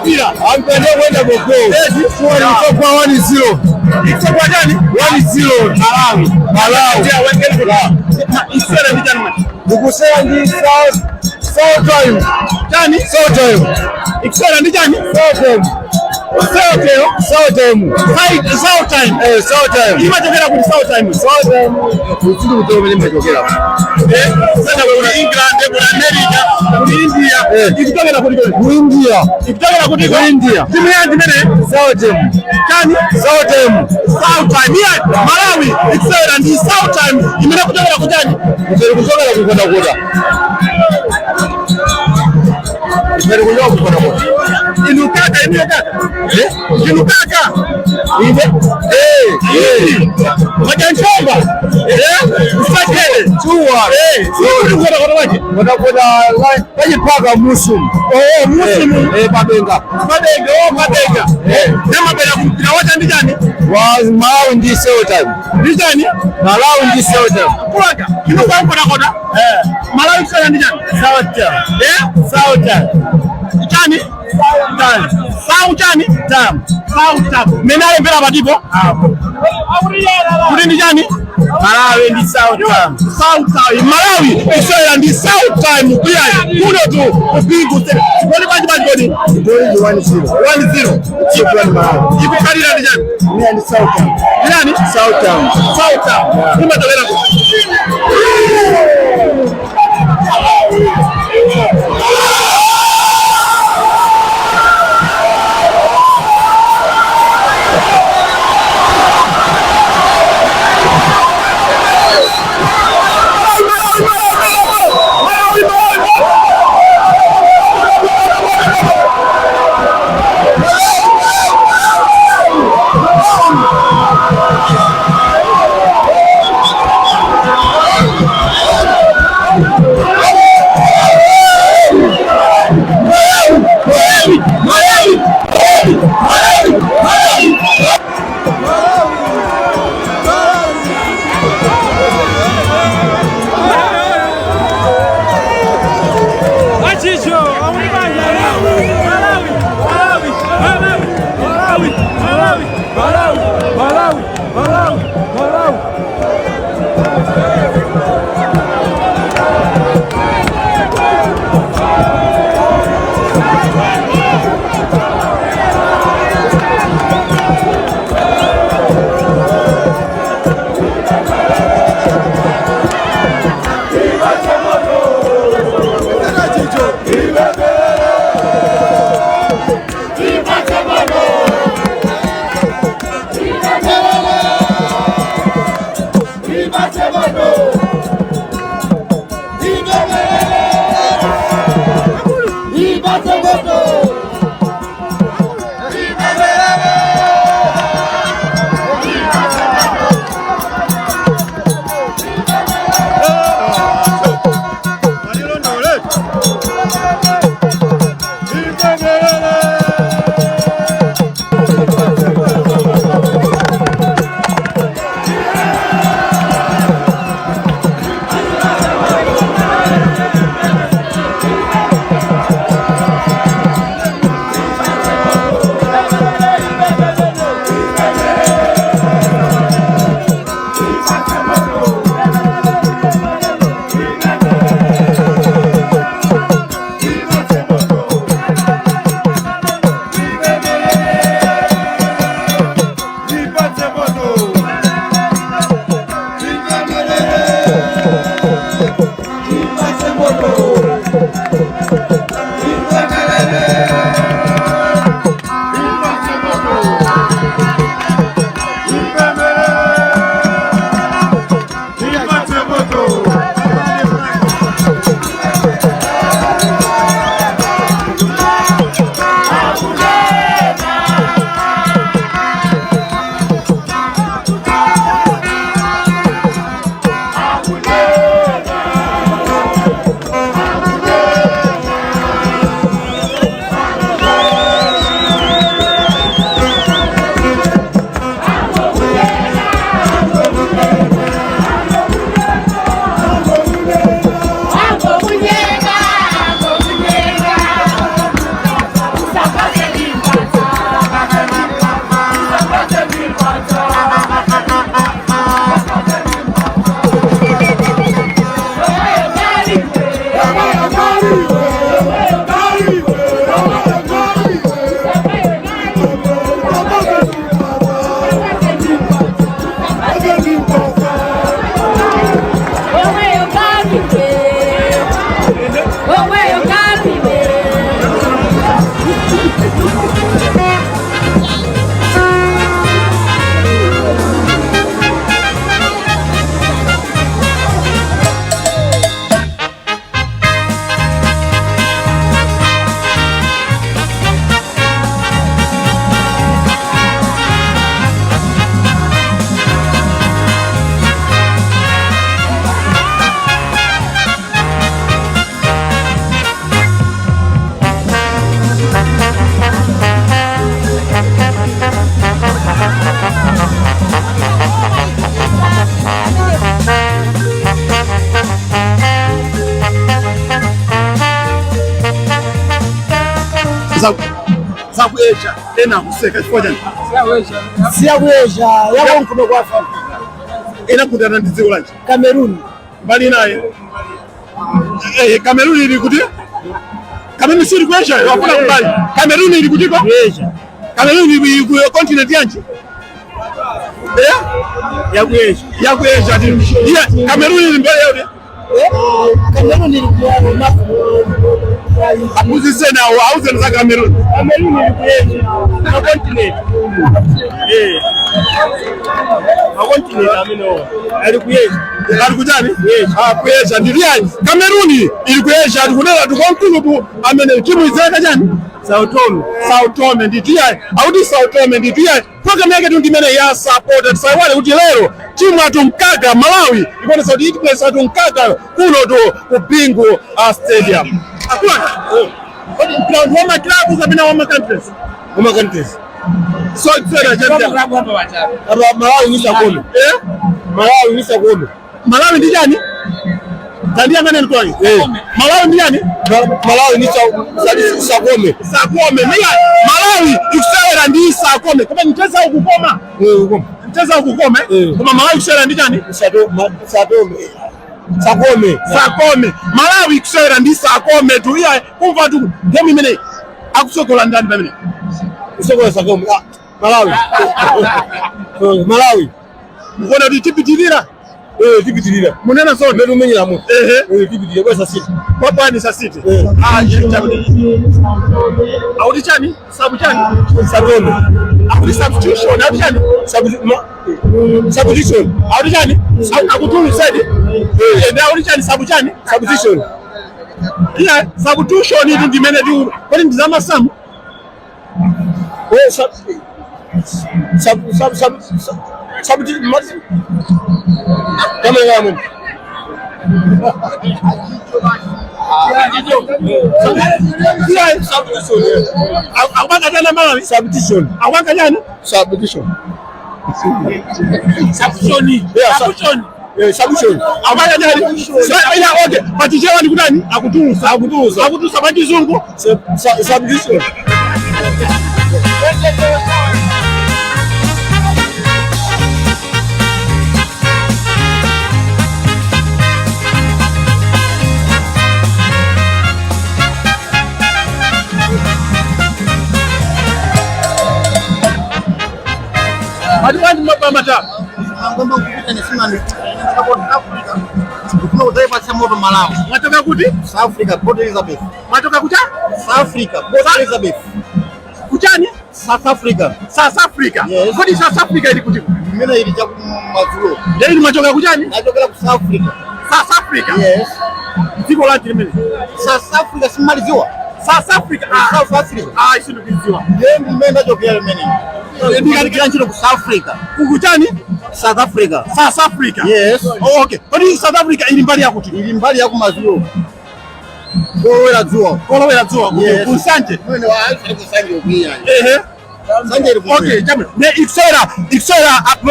Speaker 1: Mpira.
Speaker 3: Ampende kwenda boko. Kwa 1-0.
Speaker 1: Ikuwa chani?
Speaker 3: 1-0.
Speaker 1: Malawi.
Speaker 3: Malawi.
Speaker 1: Isera ndi chani mati?
Speaker 3: Ndikusera ndi South South Time.
Speaker 1: Chani?
Speaker 3: South Time.
Speaker 1: Ikusera ndi chani?
Speaker 3: South Time.
Speaker 1: South Time.
Speaker 3: South Time.
Speaker 1: South Time.
Speaker 3: Eh, South Time.
Speaker 1: Imachokera kuti South Time.
Speaker 3: South Time. Usiri kutoka mimi nimechokera.
Speaker 1: Eh, sasa kuna England, kuna America, kuna India. Ikutokera kuti kodi?
Speaker 3: Ku India.
Speaker 1: Ikutokera kuti
Speaker 3: Ku India.
Speaker 1: Timu yanji imene?
Speaker 3: South Time.
Speaker 1: Chani?
Speaker 3: South Time.
Speaker 1: South Time. Yeah, Malawi ikusewera ndi South Time imene kuchokera kuchani?
Speaker 3: Kuchokera kuchokera kukoda koda. Kuchokera kuchokera kukoda koda.
Speaker 1: Inu kaka, inu kaka.
Speaker 3: Eh?
Speaker 1: Inu kaka.
Speaker 3: Inde? Eh, eh.
Speaker 1: Majanchomba. Eh? Usachele.
Speaker 3: Chuwa.
Speaker 1: Eh, sikuti kukoda koda wache.
Speaker 3: Koda koda pachipaka musumu.
Speaker 1: Oh, musumu.
Speaker 3: Eh, pabenga.
Speaker 1: Mabenga, oh mabenga.
Speaker 3: Eh.
Speaker 1: Nemabera kumpira wacha ndi chani?
Speaker 3: Wa Malawi ndi South Time.
Speaker 1: Ndi chani?
Speaker 3: Malawi ndi South Time.
Speaker 1: Kulaka. Inu kwa koda koda.
Speaker 3: Eh.
Speaker 1: Malawi ikusewera ndi chani?
Speaker 3: South Time.
Speaker 1: Eh?
Speaker 3: South Time.
Speaker 1: Chani?
Speaker 3: Time.
Speaker 1: Sau chani?
Speaker 3: Time.
Speaker 1: Sau time. Mene alembera patipo? Kuti ndi chani?
Speaker 3: Malawi ndi South Time.
Speaker 1: South Time. Malawi ikusewera ndi South Time kuyani kuno tu kupingu kodi pachi pachi kodi
Speaker 3: Goli ndi 1-0.
Speaker 1: 1-0
Speaker 3: Chipwa ni Malawi.
Speaker 1: Ikukhalira ndi chani?
Speaker 3: Mimi ndi South Time.
Speaker 1: Ndi chani?
Speaker 3: South Time.
Speaker 1: South Time. Imatolera ku. Za ku Asia ena kuseka chifukwa chani?
Speaker 3: Siya ku Asia yakonkuno kwa Africa.
Speaker 1: Ena kutana ndi dziko lanji?
Speaker 3: Cameroon.
Speaker 1: Mbali naye Cameroon ili kuti? Cameroon si ili ku Asia? Wafuna kubali Cameroon ili kutiko?
Speaker 3: Asia.
Speaker 1: Cameroon ili ku continent yanji?
Speaker 3: Ya ku Asia.
Speaker 1: Ya ku Asia ti iya. Cameroon ili mbele yaudi.
Speaker 3: Cameroon ili ku
Speaker 1: Apuzise nawo, auze za Cameroon.
Speaker 3: Cameroon ili ku Asia. Na continent. Ma continent amene ali ku Asia.
Speaker 1: Ali kuchani? Ah, ku Asia ndili yani. Cameroon ili ku Asia, tikunena tukonkulu tu amene timu izeka chani?
Speaker 3: Sao Tome.
Speaker 1: Sao Tome nditi yayi, akuti Sao Tome nditi yayi. Program yake tu ndimene ya support. Tisaiwale kuti lero timu yathu mkaka Malawi ikuonesa kuti itibwesa tu mkaka kuno tu ku Bingu Stadium. Akula kodi mpira wa ma club kapena wa ma countries?
Speaker 3: Wa ma countries.
Speaker 1: So tsera chapter.
Speaker 3: Apa Malawi ni Sakome.
Speaker 1: Eh?
Speaker 3: Malawi ni Sakome.
Speaker 1: Malawi ndi chani? Tandiyang'ane ntwai. Malawi ndi chani?
Speaker 3: Malawi ni Sakome.
Speaker 1: Sakome. Mila Malawi ikusewera ndi Sakome. Koma mcheza ukukoma. Mcheza ukukoma. Koma Malawi ikusewera ndi chani?
Speaker 3: Sakome. Sakome.
Speaker 1: Sakome. Malawi ikusewera ndi Sakome tu. Iya kumva tu game imene akusogola ndani pamene?
Speaker 3: Kusogola Sakome. Ah, Malawi. Malawi.
Speaker 1: Mukuona kuti tipitirira?
Speaker 3: Tipitirira.
Speaker 1: Munena zona.
Speaker 3: Mmene umenyera mu.
Speaker 1: Ehe.
Speaker 3: Tipitirira kwa sasiti.
Speaker 1: Kwa bwani sasiti. Ah, akuti chani? Sabu chani?
Speaker 3: Sakome.
Speaker 1: Akuti substitution. Akuti chani?
Speaker 3: Substitution.
Speaker 1: Akuti chani? Akutulu said. Eh, akuti chani? Sabu chani?
Speaker 3: Substitution.
Speaker 1: Iya, substitution itu ndimene tu. Kodi ndizamasamu?
Speaker 3: Eh, sub sub sub sub sub sub kama ngamu.
Speaker 1: Iya,
Speaker 3: Substitution.
Speaker 1: akupanga chani Malawi?
Speaker 3: Substitution.
Speaker 1: Akupanga chani?
Speaker 3: Substitution.
Speaker 1: Substitution.
Speaker 3: Yeah,
Speaker 1: Substitution.
Speaker 3: Substitution.
Speaker 1: Akupanga chani? Iya, okay. Pachichewa ndi kutani? Akutulusa.
Speaker 3: Akutulusa.
Speaker 1: Akutulusa pa chizungu.
Speaker 3: Substitution.
Speaker 1: Mati bwanji mapamata.
Speaker 10: Ngomba kupita nesimani Africa ndifuna kudzaipatsa moto Malawi.
Speaker 1: Mwatoka kuti?
Speaker 10: South Africa, Port Elizabeth.
Speaker 1: Mwatoka kucha?
Speaker 10: South Africa, Port Elizabeth.
Speaker 1: Kuchani?
Speaker 10: South Africa.
Speaker 1: South Africa.
Speaker 10: Yes.
Speaker 1: Kodi South Africa ili kuti?
Speaker 10: Imene ili chakumadzulo.
Speaker 1: Ndeni mwachoka kuchani?
Speaker 10: Nachokera ku South Africa.
Speaker 1: South Africa.
Speaker 10: Yes.
Speaker 1: Dziko lanji limene?
Speaker 10: South Africa simaliziwa.
Speaker 1: South Africa. Ah,
Speaker 10: South Africa.
Speaker 1: Ah, isindikuidziwa.
Speaker 10: Ndiye mmene ndachokera limene. Ndikalikira ntchito ku South Africa.
Speaker 1: Kukuchani?
Speaker 10: South Africa.
Speaker 1: South Africa.
Speaker 10: Yes.
Speaker 1: Oh, okay. Kodi South Africa ili mbali yakuti?
Speaker 10: Ili mbali ya kumadzulo. Kolowera dzuwa.
Speaker 1: Kolowera dzuwa.
Speaker 10: Yes.
Speaker 1: Kusanje.
Speaker 10: Mwene wa Africa kusanje ukwiya.
Speaker 1: Ehe.
Speaker 10: Sanje ili
Speaker 1: Okay, jamani. Ne ikusera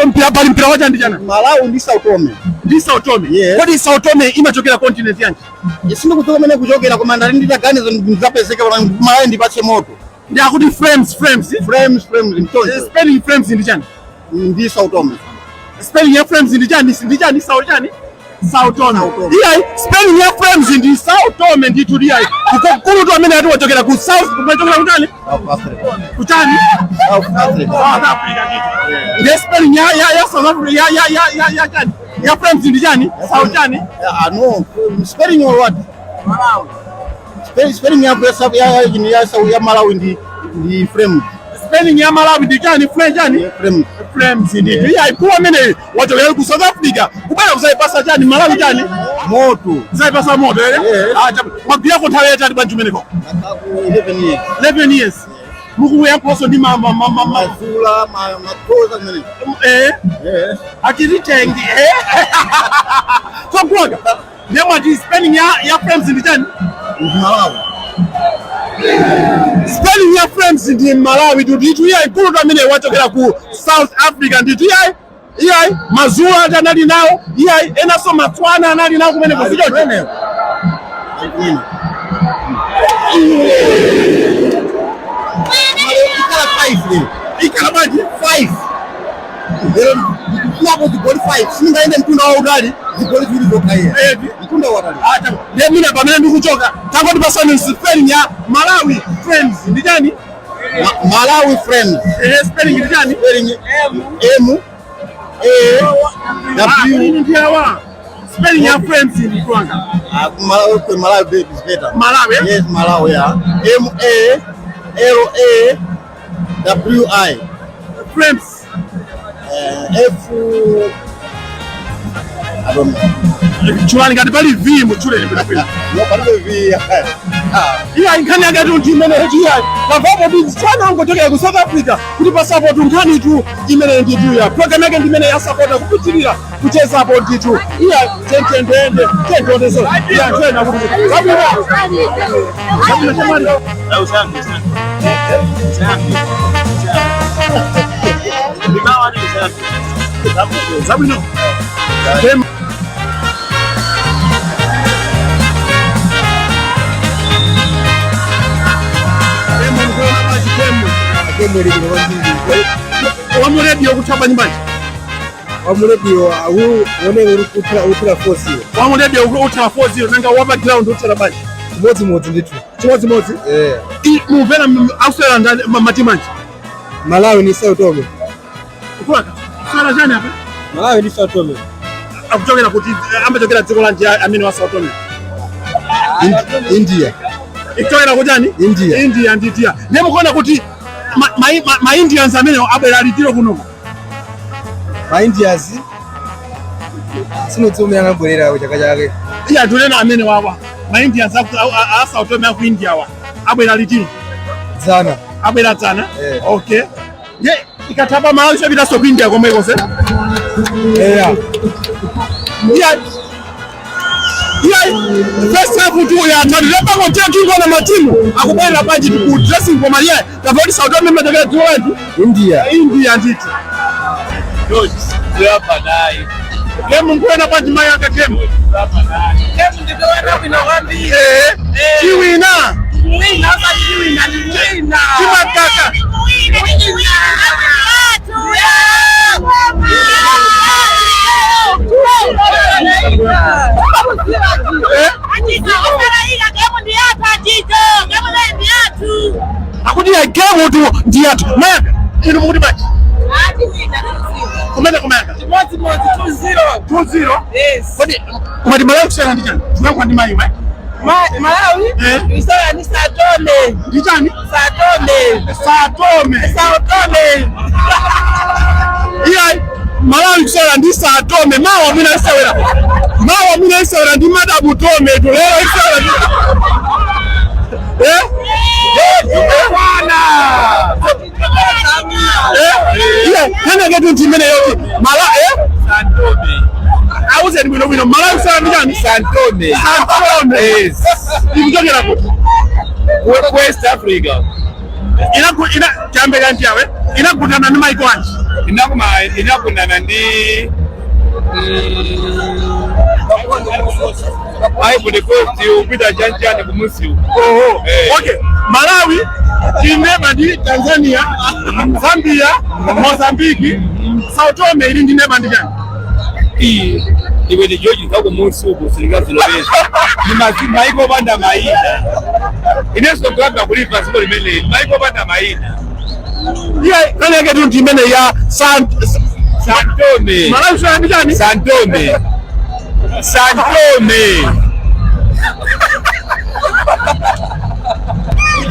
Speaker 1: mpira pali mpira wacha ndi chana.
Speaker 10: Malawi ndi Sao Tome.
Speaker 1: Ndi Sao Tome.
Speaker 10: Yes.
Speaker 1: Kodi Sao Tome imachokera continent yanji?
Speaker 10: Sindikudziwa kumene kuchokera koma ndali nditaganiza ndidzapezeka Malawi ndipatse moto.
Speaker 1: Ndi akuti frames frames.
Speaker 10: Frames frames mchoncho.
Speaker 1: Spelling frames ndi chani?
Speaker 10: Ndi Sao Tome.
Speaker 1: Spelling ya frames ndi chani? Ndi chani Sao chani? Sao Tome.
Speaker 10: Sao Tome.
Speaker 1: Iya, spelling ya frames ndi Sao Tome ndi tu iya. Kukulu tu amene ati wachokera ku South, kumachokera kutani?
Speaker 10: South Africa.
Speaker 1: Kuchani?
Speaker 10: South Africa.
Speaker 1: South Africa kitu. Ndiye spelling ya South Africa ya chani? Ya frames ndi chani? Sao chani?
Speaker 10: Ah no, spelling or what? Malawi. Spelling ya ya ya ya ya Malawi ndi Ndi Flames.
Speaker 1: Spelling ya Malawi ndi chani? Flames chani?
Speaker 10: Flames.
Speaker 1: Flames ndithu. Iyayi, mkulu amene wachokera ku South Africa kubwera kuzayipasa chani Malawi chani?
Speaker 10: Moto.
Speaker 1: Kuzayipasa moto ere?
Speaker 10: Yeah.
Speaker 1: Ah, mwagwirako nthawi yayitali bwanji umeneko?
Speaker 10: 11 years.
Speaker 1: 11 years. Mukuyankhulanso ndi
Speaker 10: Mazula, makoza kumene.
Speaker 1: Eh?
Speaker 10: Eh.
Speaker 1: Achititengi eh? So mkuluwanga. Ndiye mwati spelling ya Flames ndi chani?
Speaker 10: Malawi.
Speaker 1: Spelling ya Flames ndi Malawi ndithu. Iyayi, mkulu amene wachokera ku South Africa ndithu. Iyayi, iyayi, Mazulu ati anali nawo, iyayi, enanso Matswana anali nawo kumeneko, sichoncho?
Speaker 10: Kumeneko. Kumene. Ikhala 5 lero.
Speaker 1: Ikhala bwanji?
Speaker 10: 5. Lero ndikufunako zigoli 5. Sindingaende mtunda wautali zigoli ziwiri zokha iye. Mtunda wautali.
Speaker 1: Acha, ndiye mina pamene ndikuchoka tangoti pasani spelling ya Malawi Flames ndi chani?
Speaker 10: Malawi Flames.
Speaker 1: Eh, spelling ndi chani?
Speaker 10: Spelling M A
Speaker 1: W
Speaker 10: W
Speaker 1: ndi awa. Spelling ya Flames ndi kwanga.
Speaker 10: Ah, Malawi, Malawi baby is better.
Speaker 1: Malawi, eh?
Speaker 10: Yes, Malawi, yeah. M A L A W I.
Speaker 1: Flames.
Speaker 10: F I don't know.
Speaker 1: Chulani ngati pali V mutchuleni bwinobwino.
Speaker 10: No, palibe V. Ah.
Speaker 1: Iya, nkhani yake tu ndi imene tu iyayi. Tamvapo ndi tswana angochokera ku South Africa kuti pasapo nkhani tu imene ndithu ya program yake ndi imene ya sapota kupitirira kuchezapo ndithu. Iya, tentendende tentondeso. Iya, tena kuti zabwino. Zabwino chamali. Zabwino. Dem Demo mkuona basi demo.
Speaker 3: Game ili bwino kwambiri.
Speaker 1: Wamuredio kuthaba nyumbaji.
Speaker 3: Wamuredio uoneke uthira 4-0.
Speaker 1: Wamuredio uthira 4-0 nanga wapa ground uthira bwanji.
Speaker 3: Chimodzimodzi ndithu.
Speaker 1: Chimodzimodzi.
Speaker 3: Eh.
Speaker 1: Mumvera auswera ndani matimanji.
Speaker 3: Malawi ni Sao Tome.
Speaker 1: Kukulaka. Kuswera chani apa?
Speaker 3: Malawi ni Sao Tome.
Speaker 1: Akuchokera kuti amachokera dziko lanji amene wa Sao Tome.
Speaker 3: India.
Speaker 1: Ikuchokera kuti ani?
Speaker 3: India.
Speaker 1: India ndithu. Ndiye mukuona kuti ma Indians amene abwera alitiro kuno.
Speaker 3: Ma Indians sinodziwa umene anabwerera chaka chake.
Speaker 1: Iya, tulena amene wawa. Ma Indians a Sao Tome aku India wa. Abwera litiro.
Speaker 3: Dzana.
Speaker 1: Abwera dzana.
Speaker 3: Eh.
Speaker 1: Okay. Ye ikathapa Malawi chapita ku India komweko se.
Speaker 3: Yeah.
Speaker 1: Iya. Iya, first half tu ya tani lepa ngotea kingona matimu akubwera bwanji ku dressing koma iye tafauti Sao Tome imachokera dziko lanji
Speaker 3: India.
Speaker 1: India ndithu. Game nkuena bwanji mayi aka game. Eh, chiwina. Chimakaka. Eh? Akuti ya game tu ndi yathu. Mayaka, inu mukuti bwanji? Kumene kumayaka. 2-0.
Speaker 8: Yes.
Speaker 1: Kodi kumati Malawi kusiyana ndi chani? Tunakuwa ndi mayi we.
Speaker 8: Malawi
Speaker 1: Eh?
Speaker 8: isaya ni Sao Tome.
Speaker 1: Ndi chani?
Speaker 8: Sao Tome.
Speaker 1: Sao Tome.
Speaker 8: Sao Tome.
Speaker 1: Iya, Malawi kusewera ndi Sao Tome. Mawa mwina isewera. Mawa mwina isewera ndi Madabu Tome tu. Lero isewera ndi Eh? Eh? Iya, nkhani yake ndi imene yoti Mala eh? Auze bwino bwino. Malawi kusewera ndi chani?
Speaker 8: Sao Tome.
Speaker 1: Sao Tome.
Speaker 8: Yes.
Speaker 1: Ikuchokera kuti?
Speaker 8: West Africa.
Speaker 1: Inaku ina chambe kanti yawe. Inakutana ndi maiko anji.
Speaker 8: Inakuma inakundana ndi Ivory Coast upita chanchani kumusi uku.
Speaker 1: Oho.
Speaker 8: Eh.
Speaker 1: Okay. Malawi ili ndi Tanzania, Zambia, Mozambique, Sao Tome ili ndi neba ndi chani?
Speaker 8: Iyi iwe ndi George kakumusi uku silingaziloweza. Ni maiko opanda mayina. Inenso kulabda kulipa dziko limeneli maiko opanda mayina.
Speaker 1: Iya, nkhani yake tu ndi imene ya San
Speaker 8: Sao Tome.
Speaker 1: Malawi kusewera ndi chani?
Speaker 8: Sao Tome. Sao Tome.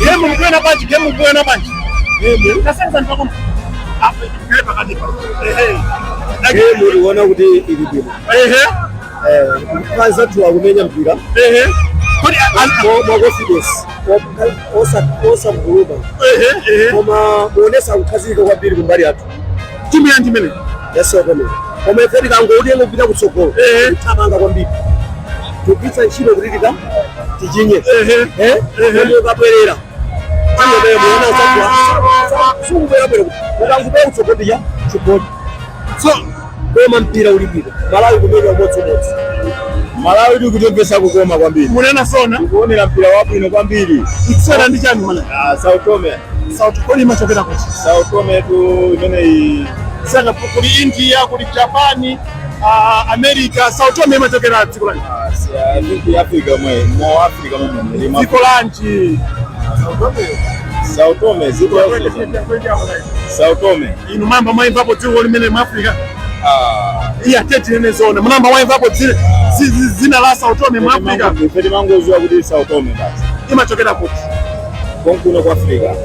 Speaker 1: Game mkuena bwanji, game mkuena bwanji. Tasenzani pakono. Apa ikhale pakati pa. Ehe.
Speaker 3: Game uliona kuti ili bwino. Anzathu akumenya mpira.
Speaker 1: Kodi
Speaker 3: mwa confidence, osaguluka. Koma muonesa kukhazikika kwambiri kumbali yathu.
Speaker 1: Timu yanji imene?
Speaker 3: Ya Sao Tome. Koma ife tikangotenga kupita kutsogolo, thamanga kwambiri, kugwiritsa ntchito kuti tika tichinye. Koma ukabwerera timu muona anzathu sukubwerabwera, ukangopera kutsogolo ndija chigoli.
Speaker 1: So
Speaker 3: koma mpira uli bwino, Malawi kumenya umodzimodzi.
Speaker 9: Malawi tikutemvesa kukoma kwambiri.
Speaker 1: Munena sona.
Speaker 9: Kuonera mpira wabwino kwambiri.
Speaker 1: Ikusera ndi chani mana?
Speaker 9: Ah, Sao Tome.
Speaker 1: Sao Tome imachokera kuti?
Speaker 9: Sao Tome tu imeneyi.
Speaker 1: Sanga kuli India, kuli Japan, America, Sao Tome imachokera dziko lanji?
Speaker 9: I think Africa mwe, mo Africa mwe.
Speaker 1: Dziko lanji?
Speaker 9: Sao Tome, dziko la Sao Tome.
Speaker 1: Inu mamba mwaimvapo dziko limene mu Africa?
Speaker 9: Ah,
Speaker 1: Iya, teti nene zona. Munamba mwaimvapo zina la Sao Tome mu Africa?
Speaker 9: Ife timangoziwa kuti Sao Tome basi.
Speaker 1: Imachokera kuti?
Speaker 9: Konkuno kwa Africa.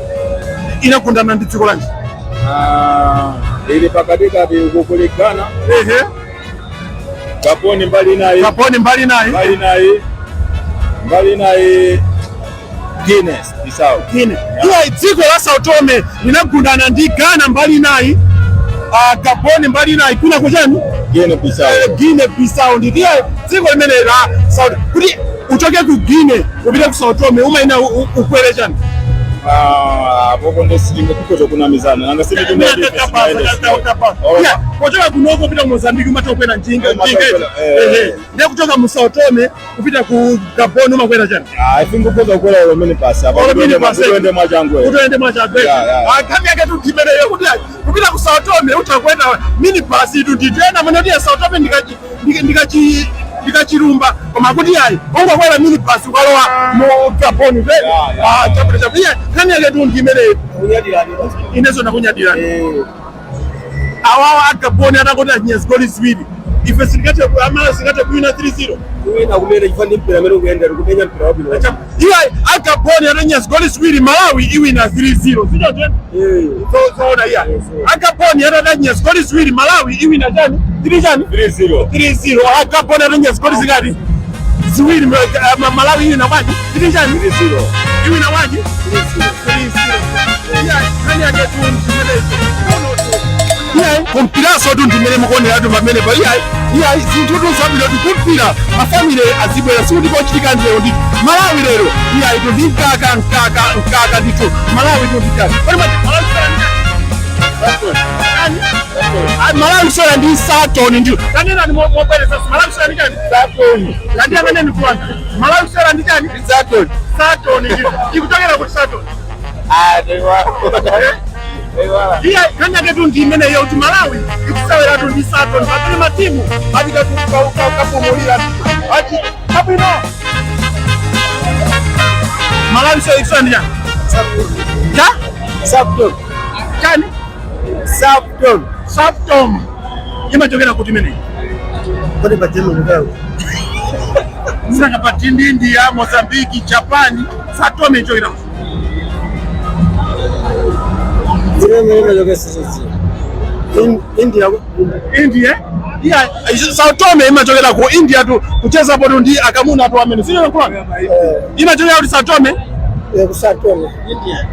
Speaker 1: Inakundana ndi dziko lanji?
Speaker 9: Ah, ili pakatikati uko kuli Ghana. Gabon mbali nayi.
Speaker 1: Gabon mbali nayi.
Speaker 9: Mbali nayi. Mbali nayi Guinea Bissau.
Speaker 1: Guinea. Iya, dziko la Sao Tome linagundana ndi Ghana mbali nayi, Gabon mbali nayi, kuna kuchani?
Speaker 9: Guinea Bissau.
Speaker 1: Guinea Bissau ndi iya dziko limene la Sao, kuti uchoke ku Guinea upite ku Sao Tome umaina ukwere chani?
Speaker 9: Ah, popo ndesilinga kukoza kunamizana. Nanga sisi
Speaker 1: Yeah, kuchoka kunoko kupita ku Mozambique umatha kukwera njinga njinga.
Speaker 9: Eh.
Speaker 1: Ehe. Ndiye kuchoka mu Sao Tome kupita ku Gabon umakwera chani?
Speaker 9: Ah, I think kukoza kukwera olo minibus apa.
Speaker 1: Olo minibus.
Speaker 9: Kuende mwachangu.
Speaker 1: Kutoende mwachangu.
Speaker 9: Yeah.
Speaker 1: Ah, nkhani yake tutimeneyo kuti kupita ku Sao Tome utakwenda minibus itu ndithu ena amene kuti Sao Tome ndikachirumba, koma kuti ayi, ungokwera minibus ukalowa mu Gabon.
Speaker 9: Yeah.
Speaker 1: Ah, chabwino chabwino. Iya, nkhani yake tu ndimeneyo.
Speaker 3: Kunyadirani.
Speaker 1: Inezo nakunyadirani. Awawa agaboni atakoti achinya zigoli ziwiri, ife sitingate amala singate kuwina 3-0.
Speaker 3: Kuwina kumene chifani ndi mpira amene ukuyendera, kumenya mpira wabwino.
Speaker 1: Iwa agaboni atanya zigoli ziwiri, Malawi iwina 3-0, sichote zoona? Iya, agaboni atatanya zigoli ziwiri, Malawi iwina chani? 3 chani?
Speaker 9: 3-0.
Speaker 1: 3-0. Agaboni atanya zigoli zingati? Ziwiri. Malawi iwina bwanji? 3 chani?
Speaker 9: 3-0.
Speaker 1: Iwina bwanji? 3-0. Iya, nkhani yake tu ndimenezo. Iyayi, kumpiraso tu ndimene mukuoneratu pamene pa. Iyayi, iyayi, zinthu tu zabwino tikumpira, mafamily azibwera, sikuti kochitika ndilero ndi Malawi lero. Iyayi, tu ndi mkaka mkaka mkaka ndithu. Malawi tu ndi mkaka. Kodi Malawi kusera ndi chani? Ah, Malawi kusera ndi Saturn ndiyo kanena ni mobwereza. Malawi kusera ndi chani?
Speaker 9: Saturn.
Speaker 1: Kandiyanganeni kuwanda. Malawi kusera ndi chani?
Speaker 9: Saturn.
Speaker 1: Saturn ndiyo ikuchokera kuti Saturn.
Speaker 9: Ah, ndiwa.
Speaker 1: Iya, nkhani yake tu ndi imeneyo kuti Malawi ikuseweratu ndi Saturn pamene matimu apita kapumulira ati kabwino. Malawi so ikusera ndi chani cha?
Speaker 3: Saturn.
Speaker 1: Chani?
Speaker 3: Saturn.
Speaker 1: Saturn imachokera kuti imeneyi?
Speaker 3: Kodi patemo mukao?
Speaker 1: Sanga pati India, Mozambique, Japan, Saturn ichokera kuti?
Speaker 3: Zimene imachoka sisi. India.
Speaker 1: India. Iya, Sao Tome imachokera ku India tu, kucheza poto ndi akamuna tu amene sio kwa imachokera kuti Sao Tome.
Speaker 3: Ku Saturn.
Speaker 1: India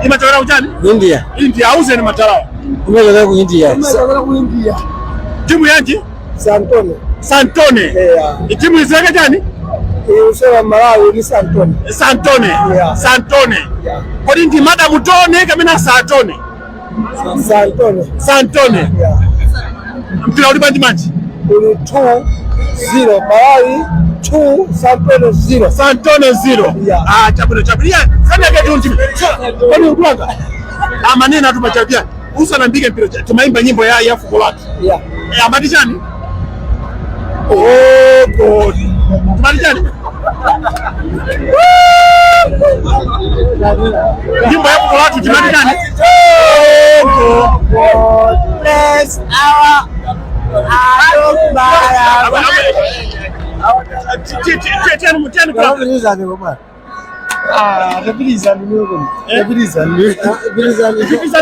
Speaker 1: imachokera kuchani?
Speaker 3: India.
Speaker 1: India, auzeni matalawa.
Speaker 3: Imachokera ku India. Imachokera ku India.
Speaker 1: Timu yanji?
Speaker 3: Santone.
Speaker 1: Santone.
Speaker 3: Yeah.
Speaker 1: Timu izeke chani?
Speaker 3: Usera Malawi ni Santone.
Speaker 1: Santone.
Speaker 3: Yeah.
Speaker 1: Santone.
Speaker 3: Yeah.
Speaker 1: Kodi ndi Madamu Tone kapena Santone?
Speaker 3: Santone.
Speaker 1: Santone.
Speaker 3: Yeah.
Speaker 1: Mpira uli bwanji manji?
Speaker 3: Uli 2-0 Malawi 2 Santone 0.
Speaker 1: Santone 0.
Speaker 3: Yeah.
Speaker 1: Ah, chabwino chabwino. Iya, sana yake tu ntimi. Kwani ukulanga amanena atu pachabia usanambike mpira tumaimba nyimbo ya fuko lake.
Speaker 3: Yeah.
Speaker 1: Eh, amati chani? Oh God. Tumati chani? Nyimbo ya fuko lake tumati chani? Oh God.
Speaker 3: God bless our
Speaker 1: Tiyeni kulanga. Tapilizani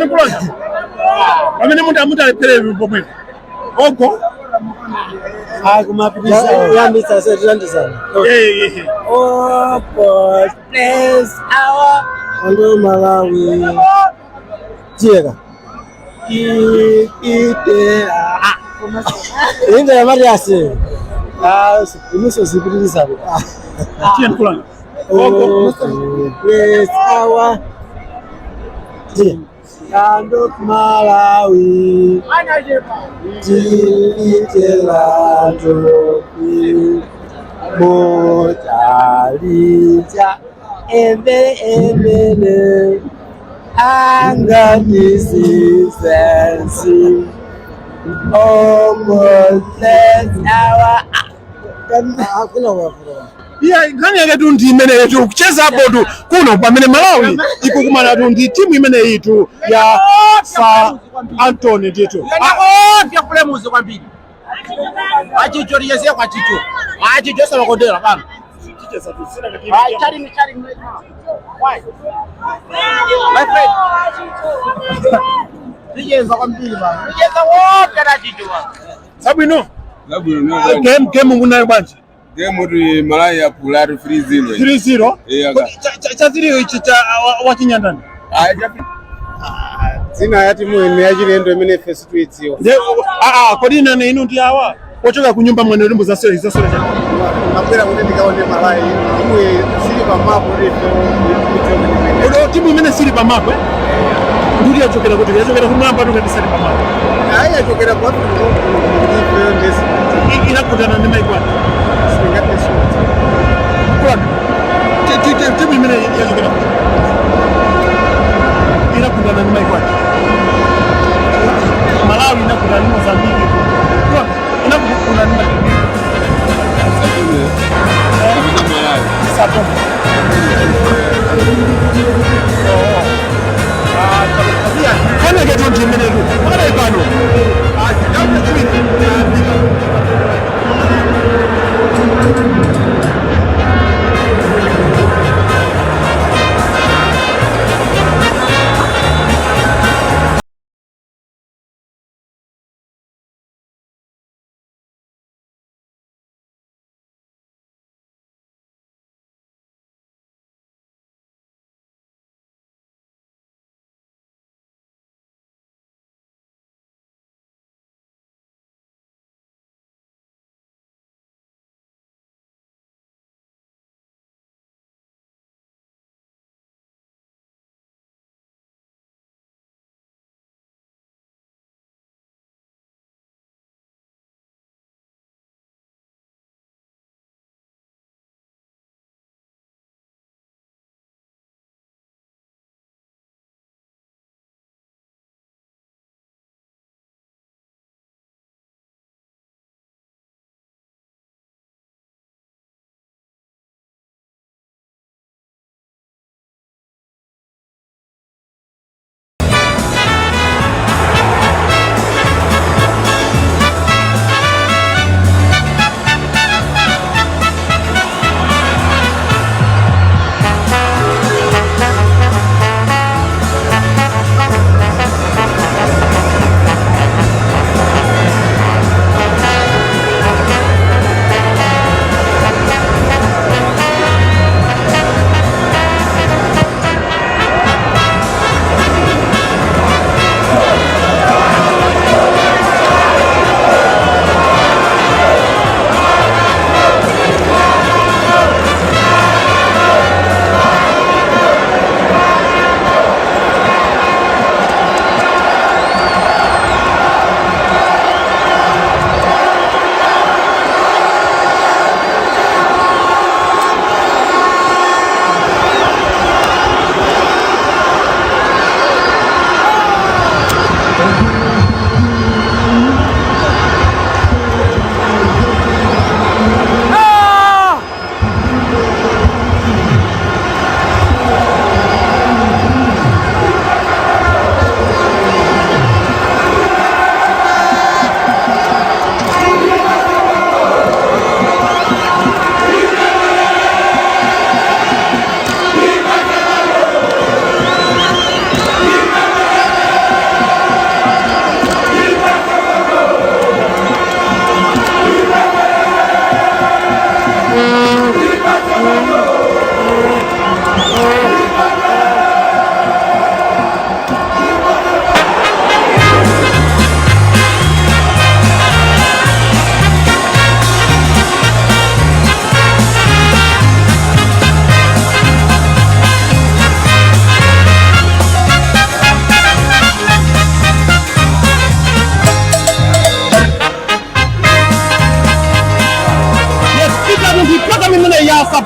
Speaker 1: kulonda pamene munthu amuti alephere pomwepo ogo. Eh, eh.
Speaker 3: Oh God, bless our Ando Malawi. Jera. Ite. Inda ya Mariasi. Ah, imuso zipitiriza.
Speaker 1: Tiyeni kulonda.
Speaker 3: Oh God, bless our Jera. Ando Malawi. Titelando. Motalija embe emene anganisisensi. Oh God, bless our.
Speaker 1: Iya, nkhani yake tu ndi imeneyo tu, kuchezapo tu kuno pamene Malawi ikukumana tu ndi timu imeneyi tu ya Sa Antony nditu.
Speaker 10: Ofya kulemuzi kwambiri achicho liyeziye kwa chicho achicho sabakondera pano. Ayi, chatting, chatting right now. Why? My friend. Ticheza kwambiri pano. Ticheza wote na chicho pano.
Speaker 1: Zabwino.
Speaker 8: Zabwino.
Speaker 1: Game munayo bwanji?
Speaker 8: Game kuti Malawi yapulatu 3-0.
Speaker 1: 3-0.
Speaker 8: Eh,
Speaker 1: Kodi cha 3 ichi cha wachinyandani?
Speaker 6: Dzina ya timu ine yachilendo imene ife situidziwa.
Speaker 1: Nde a a kodi nane inu ndi awa ochoka kunyumba mwene limbo za sere za sere.
Speaker 6: Mabwera kuti ndikaone Malawi, timu sili pamapu kuti ife.
Speaker 1: Kodi timu imene sili pamapu, eh? Ndudi yachokera kuti yachokera kumwamba tu ngati sili pamapu.
Speaker 6: Ayi, yachokera ku Africa kuti ife ndesi.
Speaker 1: Inakutana ndi maiko ati?
Speaker 6: Singati.
Speaker 1: Kulanda. Timu imene yachokera kuti inakutana ndi maiko ati? Malawi inakutana ndi Mozambique. Kulanda. Inakutana ndi maiko Sato. Kana ke tonti imene tu. Pakadali pano. Chigawo chachiwiri chayambika.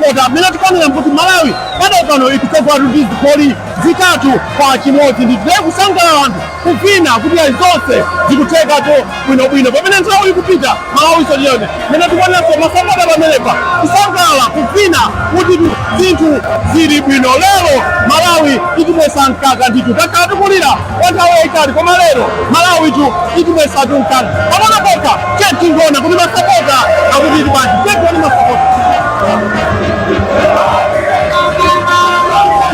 Speaker 1: Masapota amene tikuonera kuti Malawi padali pano ikutsogola ndi zigoli 3-1. Ndithu kusangalala, anthu kuvina kuti ayi, zonse zikuthekatu bwinobwino pamene nthawi ikupita. Malawi sojene mene tikuonenso masapota pamenepa kusangalala, kuvina kuti zinthu zili bwino. Lero Malawi itimwesa mkaka. Ndithu takhala tikulira kwa nthawi yayitali, koma lero Malawi tu itimwesatu mkaka. Pamene pokha chetingoona kuti masapota akuti bwanji. Chetione masapota.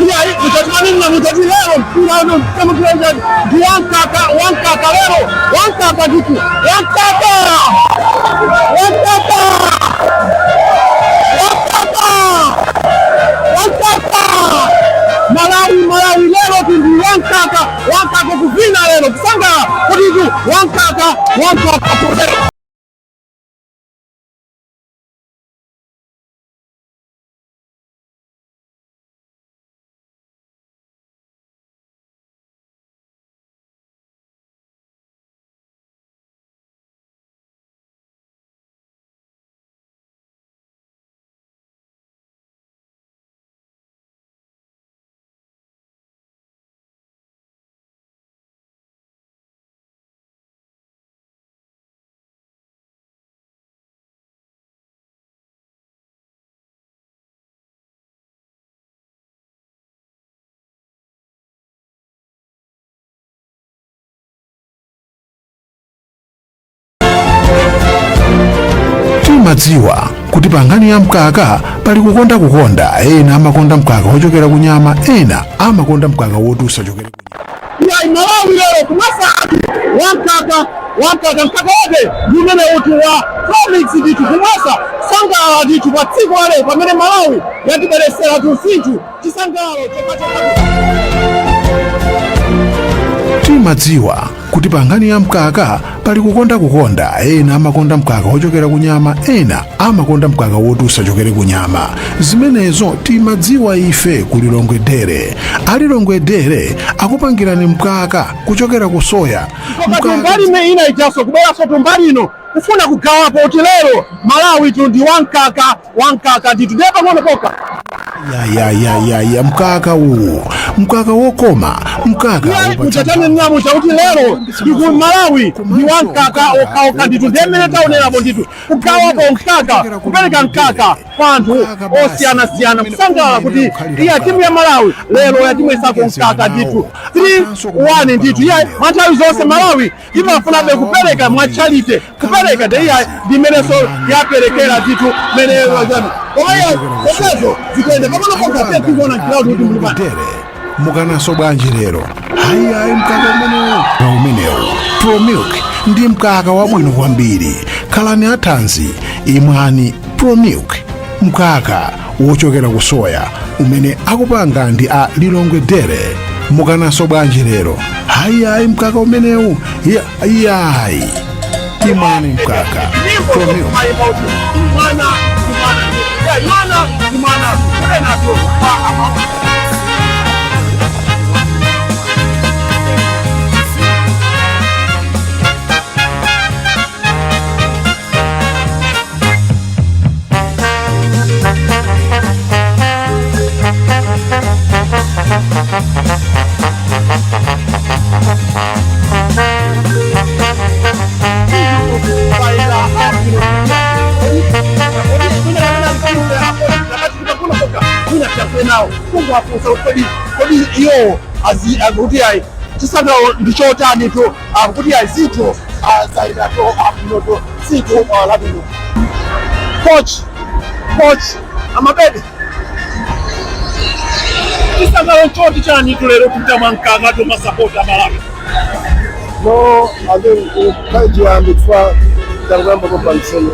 Speaker 1: Iyayi, muchatimanena mutati lero mpira uno mkamukira ndi wankaka, wankaka lero, wankaka ndithu, wankaka, wankaka, wankaka, wankaka. Malawi, Malawi lero ndi wankaka, wankaka. Kuvina lero, kusangalala kuti wankaka, wankaka lero.
Speaker 4: Timadziwa kuti pa nkhani ya mkaka pali kukonda kukonda. Ena amakonda mkaka wochokera ku nyama, ena amakonda mkaka woti usachokere ku
Speaker 1: Iyayi, Malawi lero kumasa wankaka, wankaka. Mkaka wake ndi umene uti wa Promix. Ndithu kumasa sangalala ndithu pa tsiku la lero pamene Malawi yatibweresera zinthu, chisangalalo chokhachokha.
Speaker 4: Timadziwa kuti pa nkhani ya mkaka pali kukonda kukonda. Ena amakonda mkaka wochokera ku nyama, ena amakonda mkaka woti usachokere ku nyama. Zimenezo timadziwa ife ku Lilongwe Dairy. Alilongwe Dairy akupangirani mkaka kuchokera ku soya.
Speaker 1: Koma mbali imene ina ijaso kubweranso tumbali ino kufuna kugawapo kuti lero Malawi tu ndi wankaka, wankaka ndithu. Ndiye pang'ono pokha.
Speaker 4: Ya, ya, ya, ya, mkaka uwu, mkaka wokoma, mkaka wopatsa
Speaker 1: Muchatane mnyamo chakuti lero ndiku Malawi ndi wankaka okhaokha ndithu. Ndiye mmene taonerapo ndithu kugawapo mkaka, kupereka mkaka kwa anthu osiyanasiyana, kusangalala kuti iya, timu ya Malawi lero yatimwesako mkaka ndithu, 3-1 ndithu. Iya, mwa nthawi zonse Malawi imafunabe kupereka mwa charity, kupereka de. Iya, ndi mmenenso yaperekera ndithu mmene. Koma iya, zonsezo zikuyenda pang'ono pokha. Tikuona ground kuti muli bwanji.
Speaker 4: Dairy, mukanaso bwanji lero? Hayi, hayi, mkaka umenewu, umenewu Promilk ndi mkaka wabwino kwambiri. Khalani athanzi, imwani Promilk, mkaka wochokera ku soya umene akupanga ndi a Lilongwe Dairy. Mukanaso bwanji lero? Hayi, hayi, mkaka umenewu. Iyayi, imwani mkaka Promilk.
Speaker 1: Mwana mwana mwana mwana kulenato. Nawo kungowafunsa kuti kodi iwo kuti ayi, chisangalalo ndi chotani tu, kuti ayi, zinthu zayendatu abwinoto, zinthu labwino. Coach, coach amabedi, chisangalalo choti chani tu lero kupita mwankaka tu masapota Malawi?
Speaker 3: No, I think kaichiyambi chifukwa takuyamba kupangitseni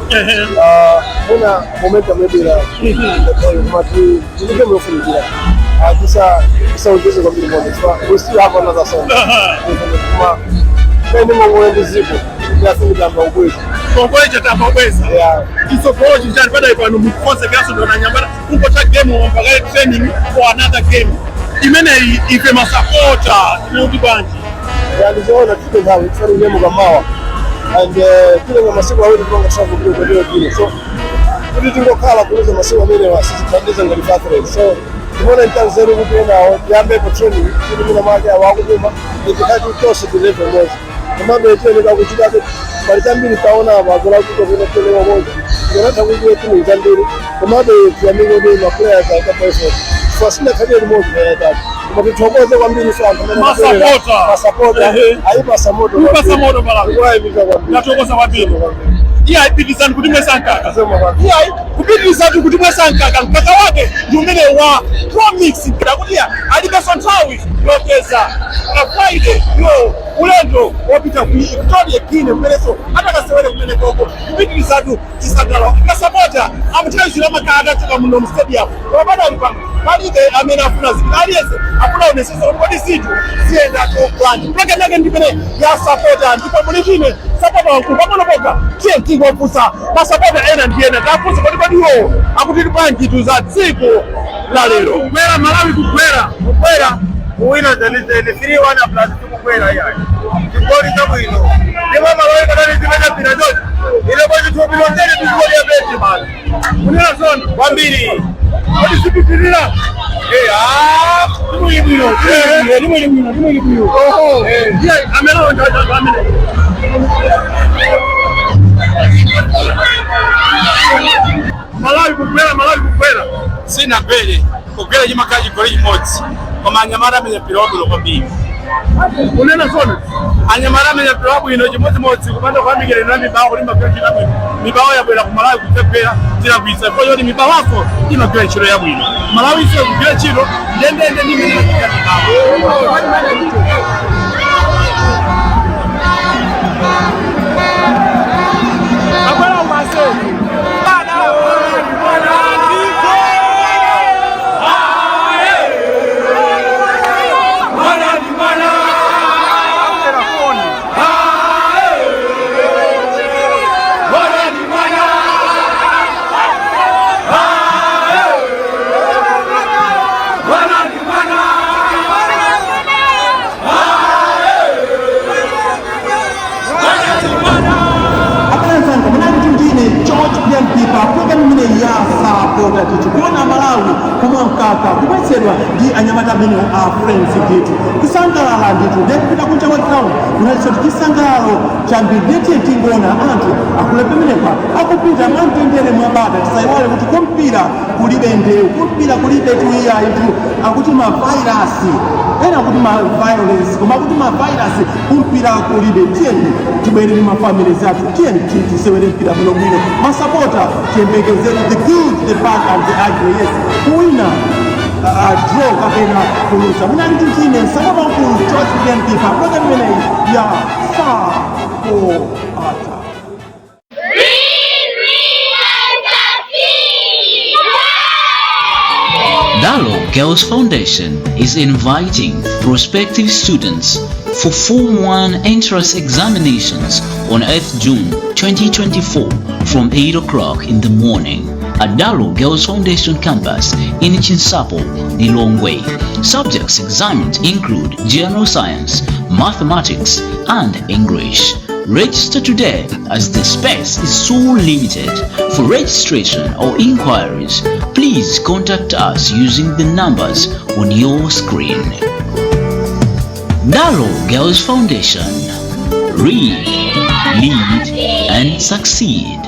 Speaker 3: muna momentum yabwera, koma tili game yofunikira, tisaujeze kwambiri moto chifukwa we still have another side, koma kaine ngongole ndi ziko yafunikamba kubweza.
Speaker 1: Kongolecha tamba ubweza.
Speaker 3: Yeah.
Speaker 1: Chitsogolo chichani padali pano? Mukukonzekeranso ndiona nyambata kungotha game mpaka training for another game imeneyi. Ife masapota tikuti bwanji?
Speaker 3: Ndizoona, tilibe nthawi, tifane game kamawa and tilenga masiku 2 tipanga travel kuno kwatero bwino, so
Speaker 11: Kuti tingokhala kuluza masiku amenewa sizithandiza ngati athletes, so timaona ntanzeru kuti enawo tiyambepo training kuti mwina mwake awo akupuma tikhati tonse ti level imodzi. Komabe tiyeneka kuchitabe pali zambiri taona apo agola kuti kuno tilevel imodzi tikanatha kuchita timu zambiri. Komabe tiyamike kuti ma players akapa effort chifukwa sinakhalire limodzi mayatatu, koma tithokoze kwambiri so anthu amene
Speaker 1: Masapota.
Speaker 11: Masapota ayipasa moto.
Speaker 1: Kupasa moto Malawi.
Speaker 11: Kuwayimika kwambiri.
Speaker 1: Ndathokoza kwambiri. Iye ayipitizani kuti mwesa mkaka. Iye kupitirizatu kuti mwesa mkaka, mkaka wake ndi umene wa Promix kuti iya alibenso nthawi yopeza pa Friday yo ulendo wopita ku Equatorial Guinea kumenenso atakasewere kumene koko kupitirizatu chisangalalo. Masapota amuthawi amakhala atachoka muno mu stadium, koma padali pano palibe amene afuna zinthu, aliyense afuna onesesa kuti kodi zinthu ziyenda bwanji. Program yake ndimene ya sapota ndipo muli chine sapota wankulu pang'ono poka. Tiye tingofunsa masapota ena ndi ena, tafunsa kuti kodi iwo akuti bwanji za tsiku la lero.
Speaker 8: Kugwera Malawi, kugwera, kugwera, kuwina zenizeni 3-1 plus tikugwera iyayi chigoli chabwino ndipo Malawi kanali zimene pina chonse ile bwachi thupi lonsene tizigoli ya beti basi.
Speaker 1: Kunena zono
Speaker 8: kwambiri.
Speaker 1: Kodi zipitirira?
Speaker 8: Eh, ah,
Speaker 1: Timuli bwino, timuli bwino, timuli bwino. Oho, iye amene amene Malawi kugwera, Malawi kugwera.
Speaker 8: Sinagwere, kugwera chimakhala chigoli chimodzi, koma anyamata amenya mpira wabwino kwambiri.
Speaker 1: Kunena zono
Speaker 8: anyamata amenya mpira wabwino chimodzimodzi kupanda kuyamikira ino mibawo kuti imagwira ntchito yabwino. Mibawo yabwera ku Malawi kudzagwera tilakwitsa chifukwa choti mibawako imagwira ntchito yabwino. Malawi ife kugwira ntchito ndendende ndi imene imagwira mibawo.
Speaker 1: Akwera umase. Akanzanga munali ndine George PMP pa program imene ya sapota tithu kuona Malawi kumwa mkaka kumwetsedwa ndi anyamata amenewo a Flames ndithu kusangalala ndithu ndiye kupita kunja kwa ground kunalinso chisangalalo chambiri. Ndiye tiye tingoona anthu akule pamenepa akupita mwamtendere mwabata. Tisayiwale kuti kumpira kulibe ndewu, kumpira kulibe tuiyayitu akuti mavirus ena akuti ma violence, koma akuti mavirus kumpira kulibe. Tiyeni tibwere ndi mafamilies athu, tiyeni tisewere mpira bwinobwino. Masapota tiyembekezere the good, the bad and the ugly, yes, kuwina, draw kapena kuluza. Munali ndine sapota mkulu George PMP pa program imeneyi ya Sapota.
Speaker 12: Read, read, and succeed!
Speaker 13: Dalo Girls Foundation is inviting prospective students for Form 1 entrance examinations on 8th June 2024 from 8 o'clock in the morning at Dalo Girls Foundation campus in Chinsapo, Lilongwe. Subjects examined include General Science, Mathematics, and English. Register today as the space is so limited. For registration or inquiries, please contact us using the numbers on your screen. Dalo Girls Foundation. Read, lead, and succeed.